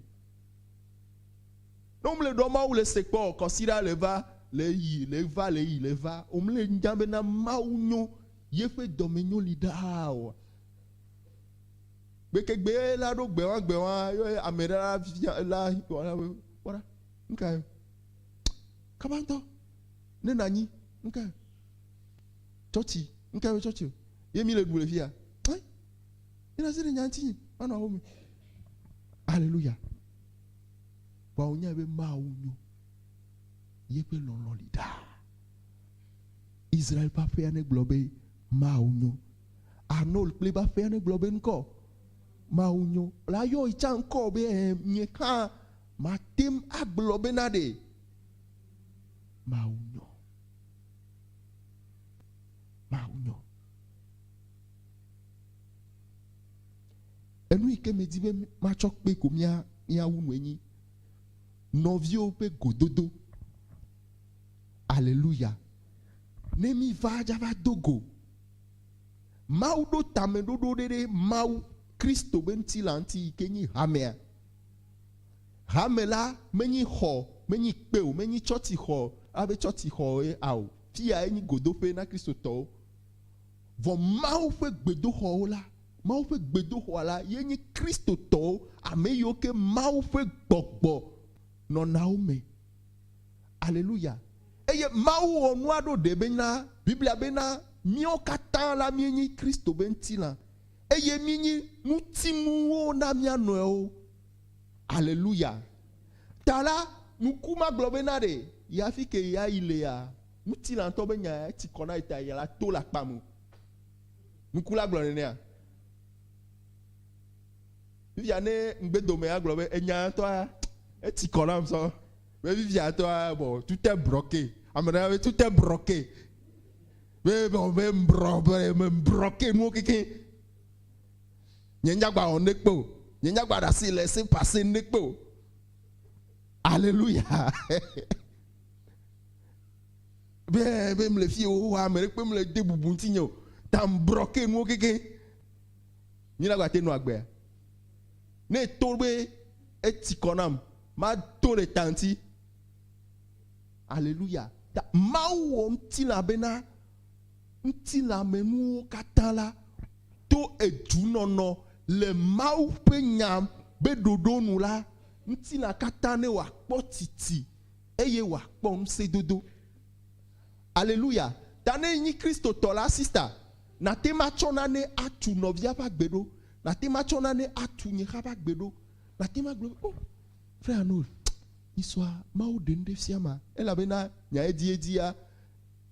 Ne womle ɖɔ Mawu le se kpɔ o, kɔsiɖa le va, le yi, le va, le yi, le va, womle nya bena Mawu nyo, yeƒe dɔme nyo li ɖaa oa? Gbekegbe la ɖo gbewa gbewa ye ame ɖe la fia la wɔna be kpɔ ɖa, nuka ye? Kaba ŋutɔ, ne nanyi, nuka ye? Tsɔtsi, nuka ye tsɔtsi o? Ye mi le ɖu le fia? Ayi, mi na si ɖe nya ŋuti nye, manɔ aƒeme. Aleluya. Vɔa wonyae be Mawu nyo, yeƒe lɔlɔ̃ li ɖaa. Israel ƒe aƒea negblɔ be Mawu nyo. Arnold kple eƒe aƒea negblɔ be ŋkɔ Mawu nyo. La yɔ yi tsã ŋkɔ be ɛ nye hã mate ŋu agblɔ bena ɖe Mawu nyo. Mawu nyo. Enu yi ke medi be matsɔ kpe ko mía míawu nue nyi nɔviwo ƒe gododo. Aleluya. Ne mi va dza va do go. Mawu ɖo tameɖoɖo ɖe ɖe Mawu Kristo be ŋutilã ŋuti yi ke nyi hamea. Hame la menyi xɔ, menyi kpe o, menyi tsɔtsixɔ abe tsɔtsixɔ ye ao. Fia ye nyi godoƒe na Kristotɔwo. Vɔ Mawu ƒe gbedoxɔwo la, Mawu ƒe gbedoxɔa la ye nyi Kristotɔwo, ame yiwo ke Mawu ƒe gbɔgbɔ nɔna wo me. Aleluya. Eye Mawu wɔ nua ɖo ɖe bena, Biblia bena, míawo katã la míenyi Kristo be ŋutilã, eye míenyi ŋutinuwo na mía nɔewo. Aleluya. Ta la, nuku magblɔ bena ɖe yi hafi ke ya yi lea, ŋutilãtɔ be nya ya etsi kɔ na yi ta ya la to le akpa me o. Nuku la gblɔ nenea? Fifia ne ŋgbedome agblɔ be enya ŋutɔa etsi kɔ nam sɔ. Be fifia tɔa bɔ tout est broqué. Ame ɖe be tout est broqué. Be bɔ be mbrɔ be me broqué nuwo keke. Nye nyagba wɔ ŋɖe kpe o. Nye nyagba ɖe asi le se passé ŋɖe kpe o. Alléluia. Be be mle fi o ame ɖe kpe mle de bubu ŋuti nye o. Ta mbrɔke nuwo keke. Mi la gba te nɔ agbea. Ne to be etsi kɔ nam, ma to le ta ŋuti. Alléluia. Ta Mawu wɔ ŋutilã bena ŋutilãmenuwo katã la to edunɔnɔ le Mawu ƒe nya be ɖoɖo nu la, ŋutilã katã ne wòakpɔ tsitsi eye wòakpɔ ŋusẽdodo. Aleluya! Ta ne ènyi Kristotɔ la, sista, nàte ŋu atsɔ nane atu nɔvia ƒe agbe ɖo. Nàte ŋu atsɔ nane atu nye xa ƒe agbe ɖo. Nàte ŋu agblɔ be, Oh, Frère Arnold, nyisɔa, Mawu ɖe nu ɖe fia ma. Elabena nya edziedzia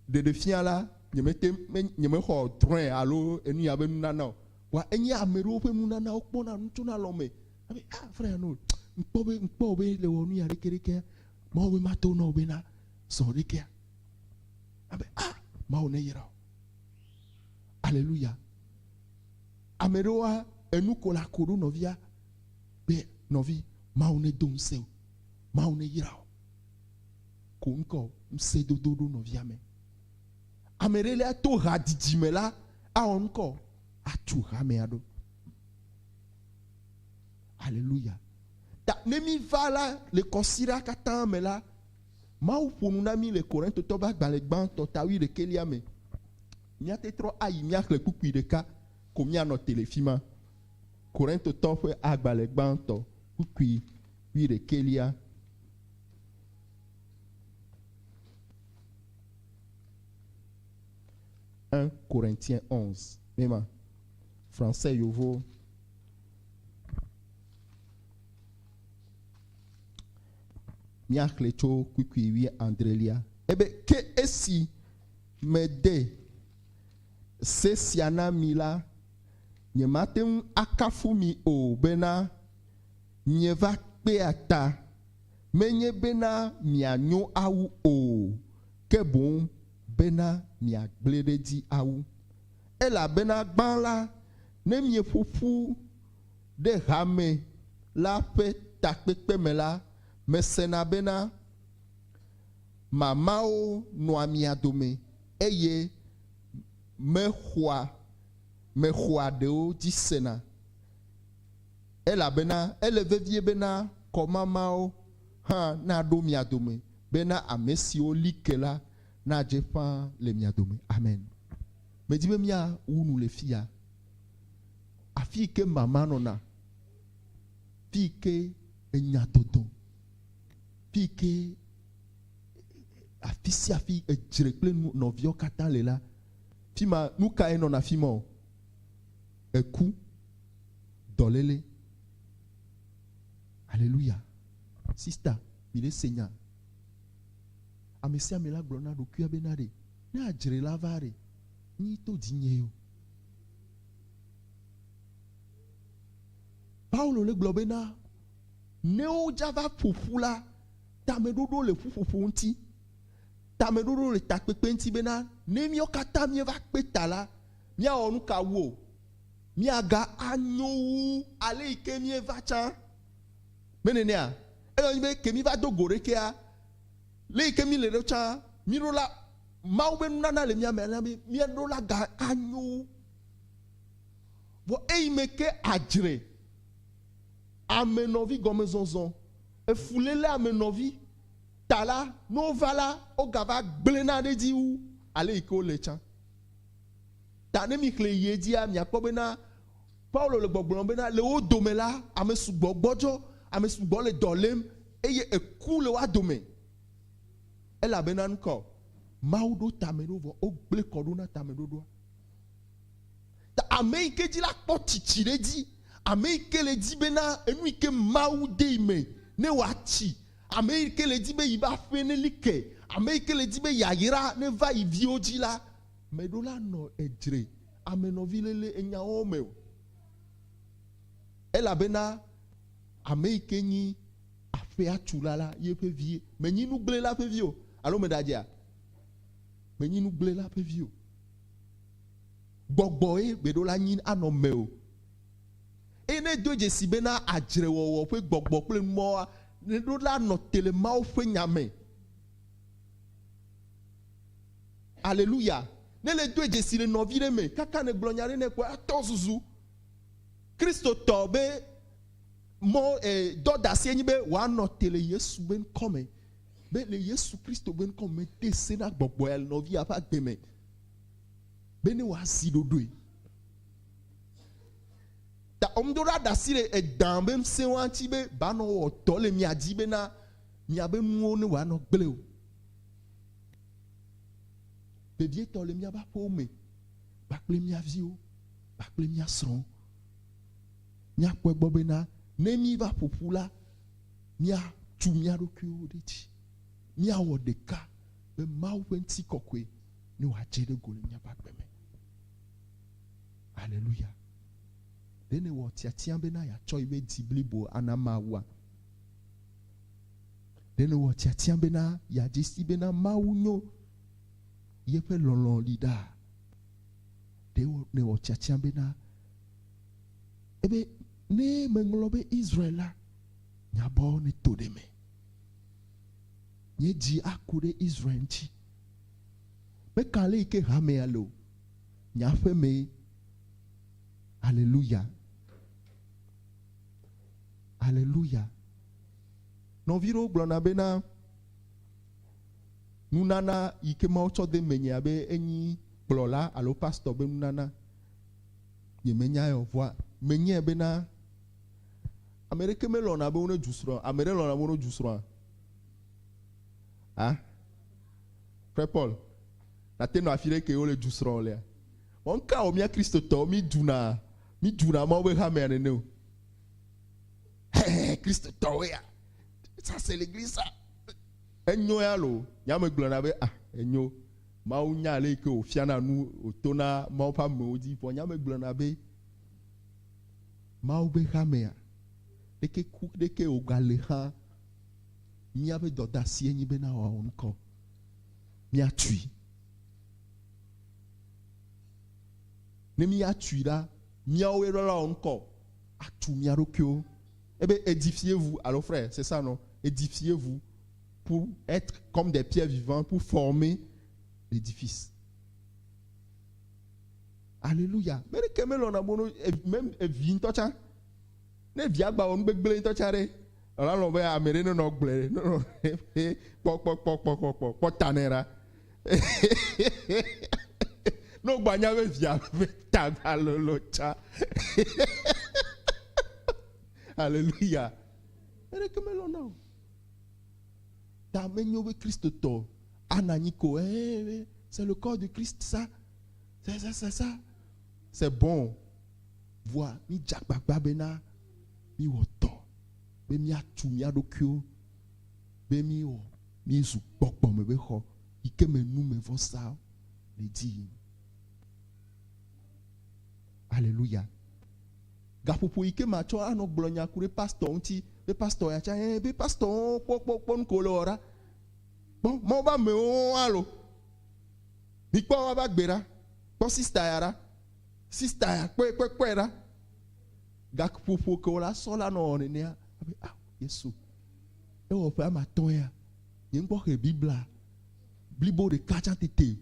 ɖeɖefia la, nyemete, me, nyemexɔ drɔ̃e alo enu ya be nunana o. Vɔa enye ame ɖewo ƒe nunana wokpɔna nu tsona lɔme. Abe, ah, Frère Arnold, ŋkpɔ be, ŋkpɔ wò be le wɔ nu ya ɖekeɖekea, Mawu be mato na wò bena zɔ ɖekea. Abe, ah, Mawu ne yra wò. Aleluya. Ame ɖewoa, enu ko la ko ɖo nɔvia be, nɔvi, Mawu ne do ŋusẽ wò. Mawu ne yra wò. ko ŋkɔ ŋusẽdodo ɖo nɔvia me. Ame ɖe lia to hadzidzi me la awɔ ŋkɔ atu hamea ɖo. Aleluya. Ta ne mi va la le kɔsiɖa katã me la, Mawu ƒo nu na mí le Korintotɔ ƒe agbalẽ gbãtɔ ta wuiɖekɛlia me. Míate trɔ ayi míaxlẽ kpukpui ɖeka ko míanɔ te le fi ma. Korintotɔ ƒe agbalẽ gbãtɔ kpukpui wuiɖekɛlia. Un Corinthiens 11. Mema. Français yovo. Míaxlẽ tso kpukpui wuiadrelia. Ebe, Ke esi mede se sia na mi la, nyemate ŋu akafu mi o bena, mieva kpea ta, menye bena mianyo awu o, ke boŋ bena miagblẽ ɖe edzi awu. Elabena gbã la, ne mieƒo ƒu ɖe hame la ƒe takpekpe me la, mesena bena mamawo nɔa mia dome, eye mexɔa mexɔa ɖewo dzi sena. Elabena ele vevie bena kɔmamawo hã naɖo mia dome, bena ame siwo li ke la nadze ƒãa le mia dome. Amen. Medi be míawu nu le fiya. Afi yi ke mama nɔna, fi yi ke enya dɔdɔ, fi yi ke afi sia afi edzre kple nɔviawo katã le la, fi ma nu kae nɔna afi ma o? Eku, dɔléle. Aleluya. Sista, mi ɖe se nya. Ame sia ame la gblɔ na ɖokuia bena ɖe, ne adzre la va ɖe, nyi to dzinye yo. Paulo le gblɔ bena, ne wodza va ƒo ƒu la, tameɖoɖo le ƒuƒoƒo ŋuti, tameɖoɖo le takpekpe ŋuti bena, ne míawo katã míeva kpe ta la, míawɔ nu ka wu o? Míaga anyo wu ale yi ke míeva tsã. Me nenea? Ele nyi be ke míva do go ɖekea, le yi ke míle ɖo tsã, míɖo la, Mawu be nunana le mía me alea be míaɖo la ga anyo wu. Vɔ eyi me ke adzre ame nɔvi gɔmezɔzɔ, efuléle ame nɔvi ta la, ne wova la, wogava gblẽna ɖe edzi wu ale yi ke wole tsã. Ta ne mixlẽ yi edzia, miakpɔ bena Paulo le gbɔgblɔm bena le wo dome la, ame sugbɔ gbɔdzɔ, ame sugbɔ le dɔ lém eye eku le woa dome. Elabena nuka o? Mawu ɖo tameɖo vɔ wogblẽ kɔ ɖo na tameɖoɖoa. Ta ame yi ke dzi la kpɔ tsitsi ɖe edzi, ame yi ke le dzi bena enu yi ke Mawu de yi me ne wòatsi, ame yi ke le dzi be yi be aƒe neli ke, ame yi ke le dzi be yayra neva yi viwo dzi la, meɖo la nɔ edzre ame nɔvi lele enyawo me o. Elabena ame yi ke nyi aƒea tula la ye ƒe vie. Menyi nugblẽla ƒe vi o. Alo meɖadzea? Menyi nugblẽla ƒe vi o. Gbɔgbɔe gbeɖo la nyi anɔ me o. Eye ne edo dzesi bena adzrewɔwɔ ƒe gbɔgbɔ kple numɔwoa, neɖo la nɔ te le Mawu ƒe nya me. Aleluya. Ne le doe dzesi le nɔvi ɖe me, kaka nègblɔ nya ɖe nɛ kpɔa, atɔ zuzu. Kristotɔ be mɔ e, dɔdasie nyi be wòanɔ te le Yesu be ŋkɔ me. Be le Yesu Kristo be ŋkɔ me de se na gbɔgbɔ ya le nɔvia ƒe agbe me. Be ne wòazi ɖoɖoe. Ta womedo ɖa ɖe asi le edã be ŋusẽwoa ŋuti be banɔ wɔ dɔ le mia dzi bena miabe nuwo ne wòanɔ gblẽ o. Vevietɔ le míaƒe aƒewo me kpakple mía viwo kpakple mía srɔ̃wo. Míakpɔ egbɔ bena ne míva ƒo ƒu la, míatu mía ɖokuiwo ɖe edzi. Míawɔ ɖeka be Mawu ƒe ŋutikɔkɔe ne wòadze ɖe go le míaƒe agbe me. Aleluya. Ɖe nèwɔ tiatia bena yeatsɔ yeƒe dzi blibo ana Mawua? Ɖe nèwɔ tiatia bena yeadze si bena Mawu nyo, yeƒe lɔlɔ̃ li ɖaa? Ɖe nèwɔ tiatia bena ebe ne meŋlɔ be Israel la, nye abɔwo neto ɖe eme? Nye dzi aku ɖe Israel ŋuti. Meka ale yi ke hamea le o. Nye aƒemee. Aleluya. Aleluya. Nɔvi ɖewo gblɔna bena nunana yi ke Mawu tsɔ de menye abe enyi kplɔla alo pastor be nunana. Nyemenyae o, vɔa menyae bena ame ɖeke melɔ̃na be wone dzu srɔ̃. Ame ɖe lɔ̃na be wone dzu srɔ̃a? A? Frère Paul, nate nɔ afi ɖe ke wole dzu srɔ̃ lea? Vɔ ŋka wɔ mía Kristotɔwo mí dzuna, mí dzuna Mawu be hamea nene o? Hehe, Kristotɔwoe ya. Ça c'est l'église ça. Enyo ya lo. Nye ame gblɔna be ah, enyo. Mawu nya ale yi ke wòfiana nu, wòtona Mawu ƒe amewo dzi. Vɔ nye ame gblɔna be Mawu be hamea, ɖeke ku ɖeke wògale hã, míaƒe dɔdeasie nyi bena wòawɔ ŋkɔ. Míatui. Ne míatui la, míawoe ɖo la wɔ ŋkɔ atu mía ɖokuiwo. Ebe édifiez-vous, alo frère, c'est ça non? Édifiez-vous pour être comme des pierres vivantes pour former l'édifice. Alléluia. Me ɖeke melɔ̃na be wono même evi ŋutɔ tsã. Ne via gba wɔ nu gbegblẽ ŋutɔ tsã ɖe, ela lɔ̃ be ame ɖe nenɔ gblɔe, nenɔ kpɔ kpɔ kpɔ kpɔ kpɔ kpɔ kpɔ ta nɛ ɖa. Ne wogba nya be via ƒe ta gba lolo tsã. Alléluia. Me ɖeke melɔ̃na o. Ta menyo be Kristotɔ anɔ anyi ko eh, c'est le corps de Christ ça. C'est ça, c'est ça. C'est bon. Voa mi dze agbagba bena miwɔ dɔ be míatu mía ɖokuiwo be míwɔ mízu gbɔgbɔme be xɔ yi ke me numevɔsa le dzi yim. Aleluya. Gaƒoƒo yi ke matsɔ anɔ gblɔ nya ku ɖe pastor ŋuti be pastor ya tsa eh be pastor wo kpɔ kpɔ kpɔ nu ko wole wɔ ɖa. Kpɔ Mawu be amewo alo. Mikpɔ woava gbe ɖa. Kpɔ sista ya ɖa. Sista ya kpɔe kpɔe kpɔe ɖa. Gaƒoƒo ke wòle asɔ la nɔ wɔ nenea abe ah Yesu. Ewɔ ƒe ame atɔ̃ ya. Nye ŋkpɔ xe Biblia blibo ɖeka tsã tete.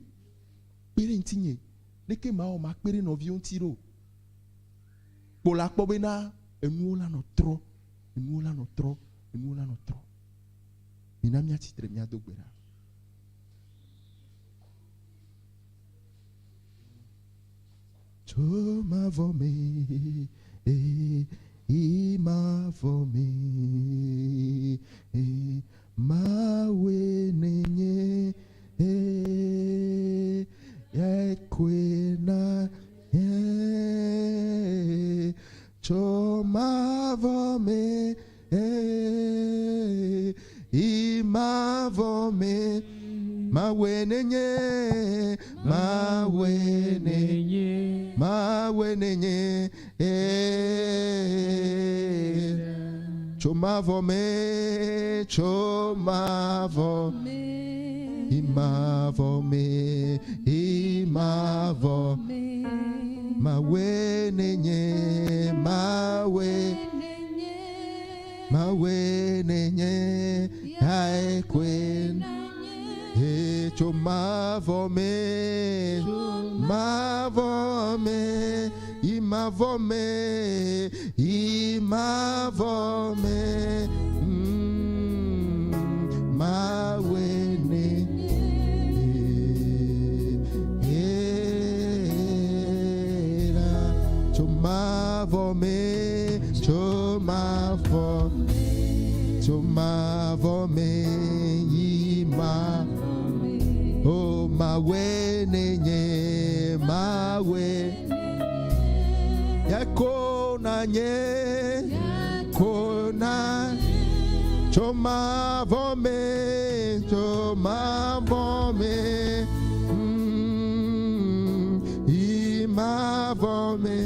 Kpe ɖe ŋutinye. Leke mawɔ makpe ɖe nɔviwo ŋuti ɖo? Kpo la kpɔ bena enuwo la nɔ trɔ, enuwo la nɔ trɔ, enuwo la nɔ trɔ. Mina míatsi tre míado gbe ɖa. Tso mavɔ me, eh, yi mavɔ me, eh, Mawue nènye, eh, Ekoe na nye. Tso mavɔ me, eh, yi mavɔ me, Mawue nènye, Mawue nènye, Mawue nènye, eh. Tso mavɔ me, tso mavɔ yi mavɔ me, yi mavɔ. Mawue nènye, Mawue, Mawue nènye, yae koe. He tso mavɔ me, mavɔ me, yi mavɔ me, yi mavɔ me. Mm, Mawue nènye. Era tso mavɔ me, tso mavɔ, tso mavɔ me yi ma. O Mawue nènye, Mawue. Nye ko nanye, ko na. Tso mavɔ me, tso mavɔ me, yi mavɔ me.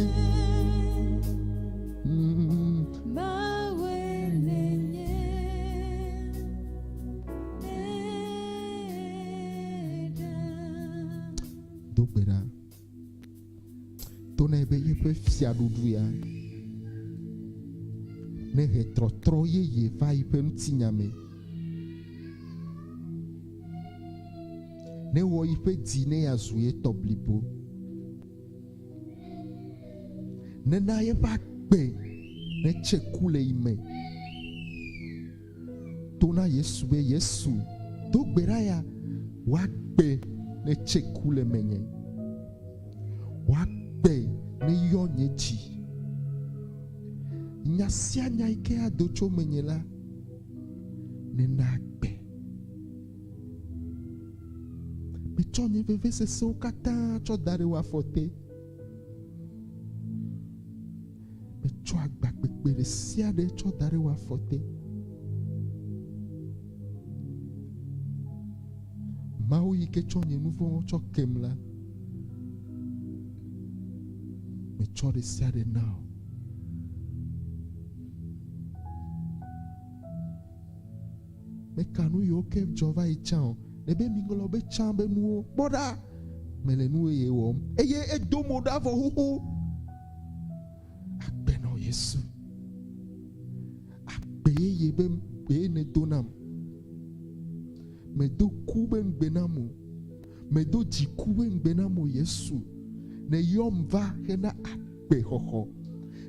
Mawue nènye. Do gbe ɖa. To nɛ be yeƒe fiaɖuɖu ya nehe trɔtrɔ yeye va yiƒe ŋutinya me. Newɔ yiƒe dzi ne yeazu ye tɔ blibo. Nena yeƒe agbe netse ku le yi me. To na Yesu be, Yesu, do gbe ɖa ya, wò agbe netse ku le menye. Wò agbe neyɔ nye dzi. Nya sia nya yi ke ado tso menye la, nena agbe. Metsɔ nye vevesesewo katã tsɔ da ɖe wò afɔ te. Metsɔ agba kpekpe ɖe sia ɖe tsɔ da ɖe wò afɔ te. Mawu yi ke tsɔ nye nu vɔ̃wo tsɔ kem la, metsɔ ɖe sia ɖe na wò. Meka nu yiwo ke dzɔ va yi tsã o. Nebe miŋlɔ be tsã be nuwo. Kpɔ ɖa, mele nu yeye wɔm. Eye edo mo ɖa vɔ xoxo. Agbe nɔ Yesu. Agbe yeye be ŋgbee nèdo nam. Mèdo ku be ŋugbe nam o. Mèdo dziku be ŋugbe nam o, Yesu. Nèyɔm va hena agbexɔxɔ.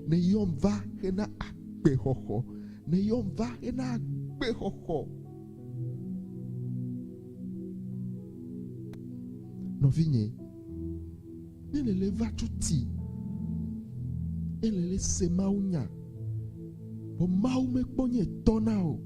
Nèyɔm va hena agbexɔxɔ. Nèyɔm va hena agbexɔxɔ. Nɔvinye, ne lele va tso ti, ne lele se Mawu nya, vɔ Mawu mekpɔ nye tɔ na o.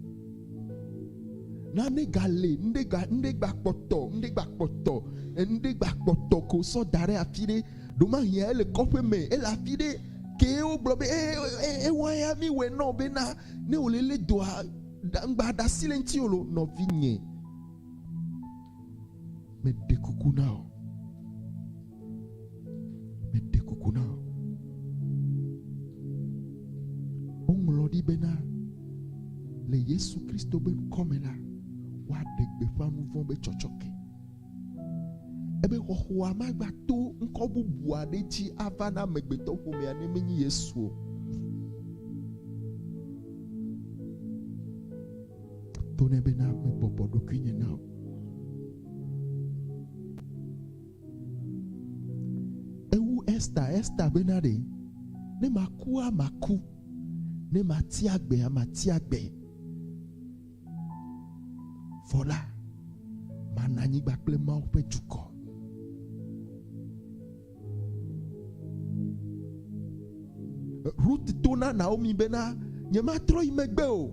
Nane gale, ŋɖe ga, ŋɖe gba kpɔtɔ, ŋɖe gba kpɔtɔ, ŋɖe gba kpɔtɔ ko sɔ da ɖe afi ɖe. Ɖomahia ele kɔƒe me, ele afi ɖe ke wogblɔ be e, e, ewa ya mi wɔ nɔ be na ne wòle lé doa, ŋgba ɖe asi le ŋuti o lo, nɔvinye. Meɖe kuku na wò. Meɖe kuku na wò. Woŋlɔ ɖi bena le Yesu Kristo be ŋkɔ me la, woaɖe gbeƒã nu vɔ̃ be tsɔtsɔke. Ebe xɔxɔa magba to ŋkɔ bubu aɖe dzi ava na amegbetɔ ƒomea ne menye Yesu o. To nɛ bena mebɔbɔ ɖokuinye na wò. Ewu Esta, Esta bena ɖe, ne makua, maku, ne mati agbea, mati agbe. Vɔ la, mana anyigba kple Mawu ƒe dukɔ. Rut to na Naomi bena, Nyematrɔ yi megbe o.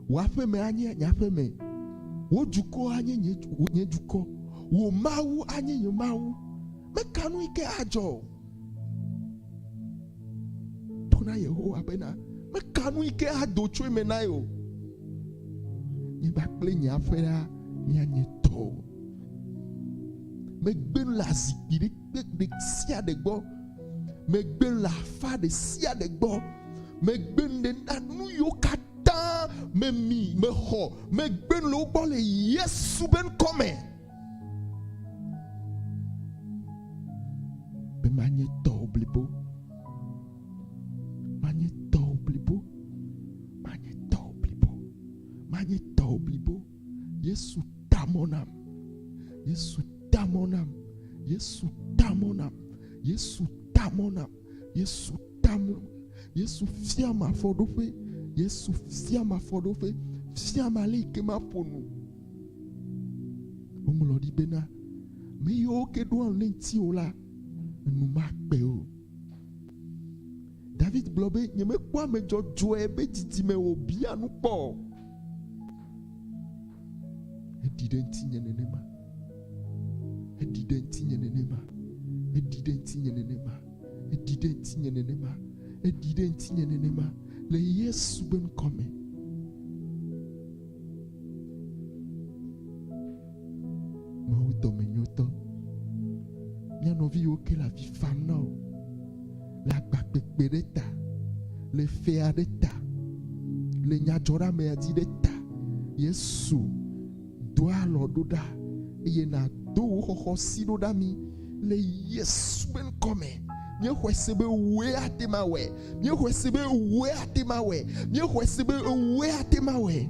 Wò aƒeme anye nye aƒeme, wò dukɔ anye nye, nye dukɔ, wò Mawu anye nye Mawu. Meka nu yi ke adzɔ o. To na Yehowa bena, meka nu yi ke ado tso eme na ye o. Nye kpakple nye aƒe la míanye tɔwò. Megbe nu le azikpui ɖe ɖe sia ɖe gbɔ. Megbe nu le afa ɖe sia ɖe gbɔ. Megbe nu ɖe na nu yiwo katã memi mexɔ. Megbe nu le wo gbɔ le Yesu be ŋkɔ me. Be manye tɔwò blibo. Manye tɔwò blibo. Manye tɔwò blibo. Manye tɔwò blibo. Yesu ta mɔ nam. Yesu ta mɔ nam. Yesu ta mɔ nam. Yesu ta mɔ nam. Yesu ta mɔ. Yesu fiam afɔɖoƒe. Yesu fiam afɔɖoƒe. Fiam ale yi ke maƒo nu. Woŋlɔ ɖi bena, ame yiwo ke ɖoa ŋu ɖe ŋutiwò la, enu makpe o. David gblɔ be, nyemekpɔ ame dzɔdzɔe be didime wòbia nu kpɔ o. Eɖi ɖe ŋutinye nenema. Eɖi ɖe ŋutinye nenema. Eɖi ɖe ŋutinye nenema. Eɖi ɖe ŋutinye nenema. Eɖi ɖe ŋutinye nenema. Le Yesu be ŋkɔ me. Mawu dɔmenyotɔ, mía nɔvi yiwo ke le avi fam na wò le agba kpekpe ɖe ta, le fea ɖe ta, le nyadzɔɖeamea dzi ɖe ta. Yesu, do alɔ ɖo ɖa eye nàdo wò xɔxɔ si ɖo ɖa mí le Yesu be ŋkɔ me. Míexɔe se be wòe ate ŋu awɔe. Míexɔe se be wòe ate ŋu awɔe. Míexɔe se be wòe ate ŋu awɔe.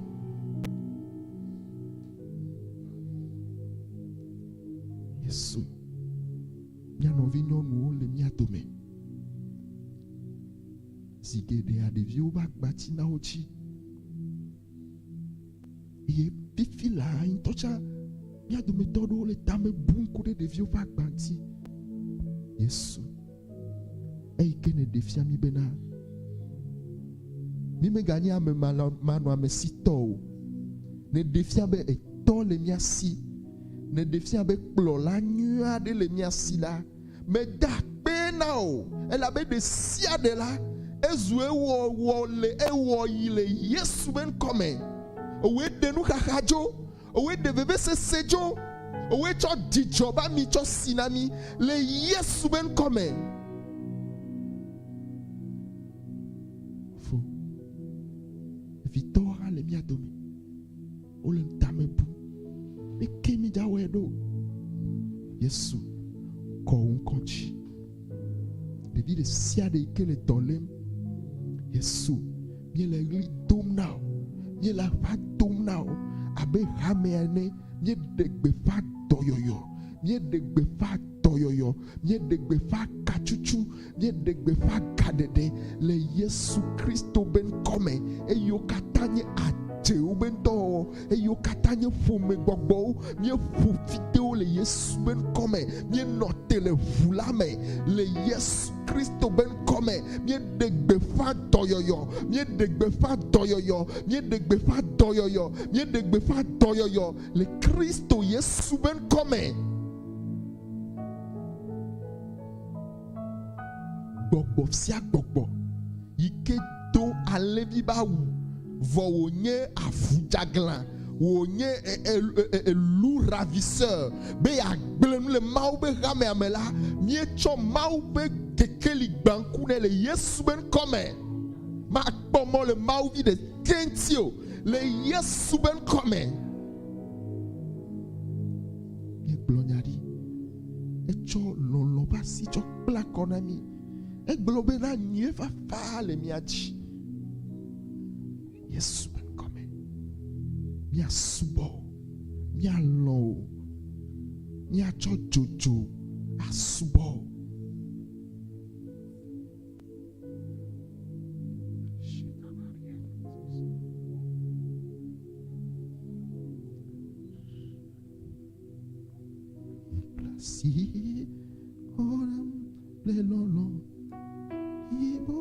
Yesu, mía nɔvinyɔnuwo le mía dome. Zi geɖea ɖeviwo ƒe agba tsina wo dzi. Eye fifi laa ŋutɔ tsã, mía dometɔ aɖewo le tame bum ku ɖe ɖeviwo ƒe agba ŋuti. Yesu, eyi ke nèɖe fia mí bena, mí meganye ame manɔamesitɔ o. Nèɖe fia be etɔ le mía si. Nèɖe fia be kplɔla nyui aɖe le mía si la, meda akpe na wò, elabe ɖe sia ɖe la, ezu ewɔwɔ le ewɔɣi le Yesu be ŋkɔ me. Ewòe ɖe nuxaxa dzo, ewòe ɖe vevesese dzo, ewòe tsɔ dzidzɔ be ami tsɔ si na mí le Yesu be ŋkɔ me. Fo, vitɔwo hã le mía dome. Wole tame bum. Leke mídzawɔe ɖo? Yesu kɔ wò ŋkɔ dzi. Ɖevi ɖe sia ɖe yi ke le dɔ lém, Yesu, míele ɣli dom na wò, míele aƒa dom na wò abe hamea ene. Míeɖe gbeƒã dɔyɔyɔ, míeɖe gbeƒã dɔyɔyɔ, míeɖe gbeƒã katsutsu, míeɖe gbeƒã gaɖeɖe le Yesu Kristo be ŋkɔ me. Eye wo katã nye adzewo be ŋdɔwɔwɔ, eye wo katã nye ƒomegbɔgbɔwo. Míeƒo fi de wo le Yesu be ŋkɔ me. Míenɔ te le ʋu la me le Yesu Kristo be ŋkɔ me. Míeɖe gbeƒã dɔyɔyɔ, míeɖe gbeƒã dɔyɔyɔ, míeɖe gbeƒã dɔyɔyɔ, míeɖe gbeƒã dɔyɔyɔ le Kristo Yesu be ŋkɔ me. Gbɔgbɔ sia gbɔgbɔ yi ke do alẽvi be awu vɔ wònye avu dzaglã, wònye elu ravisseur be yeagblẽ nu le Mawu ƒe hamea me la, míetsɔ Mawu ƒe kekeli gbã ŋku nɛ le Yesu ƒe ŋkɔ me. Makpɔ mɔ le Mawu vi ɖekɛ ŋuti o, le Yesu ƒe ŋkɔ me. Míegblɔ nya ɖi. Etsɔ lɔlɔ̃ ƒe asi tsɔ kpla kɔ na mí. Egblɔ bena nyuie fafa le mía dzi. Yesu ƒe ŋkɔ me. Míasubɔ wò, míalɔ̃ wò, míatsɔ dzodzo asubɔ wò. Si kɔnam le lɔlɔ yibɔ.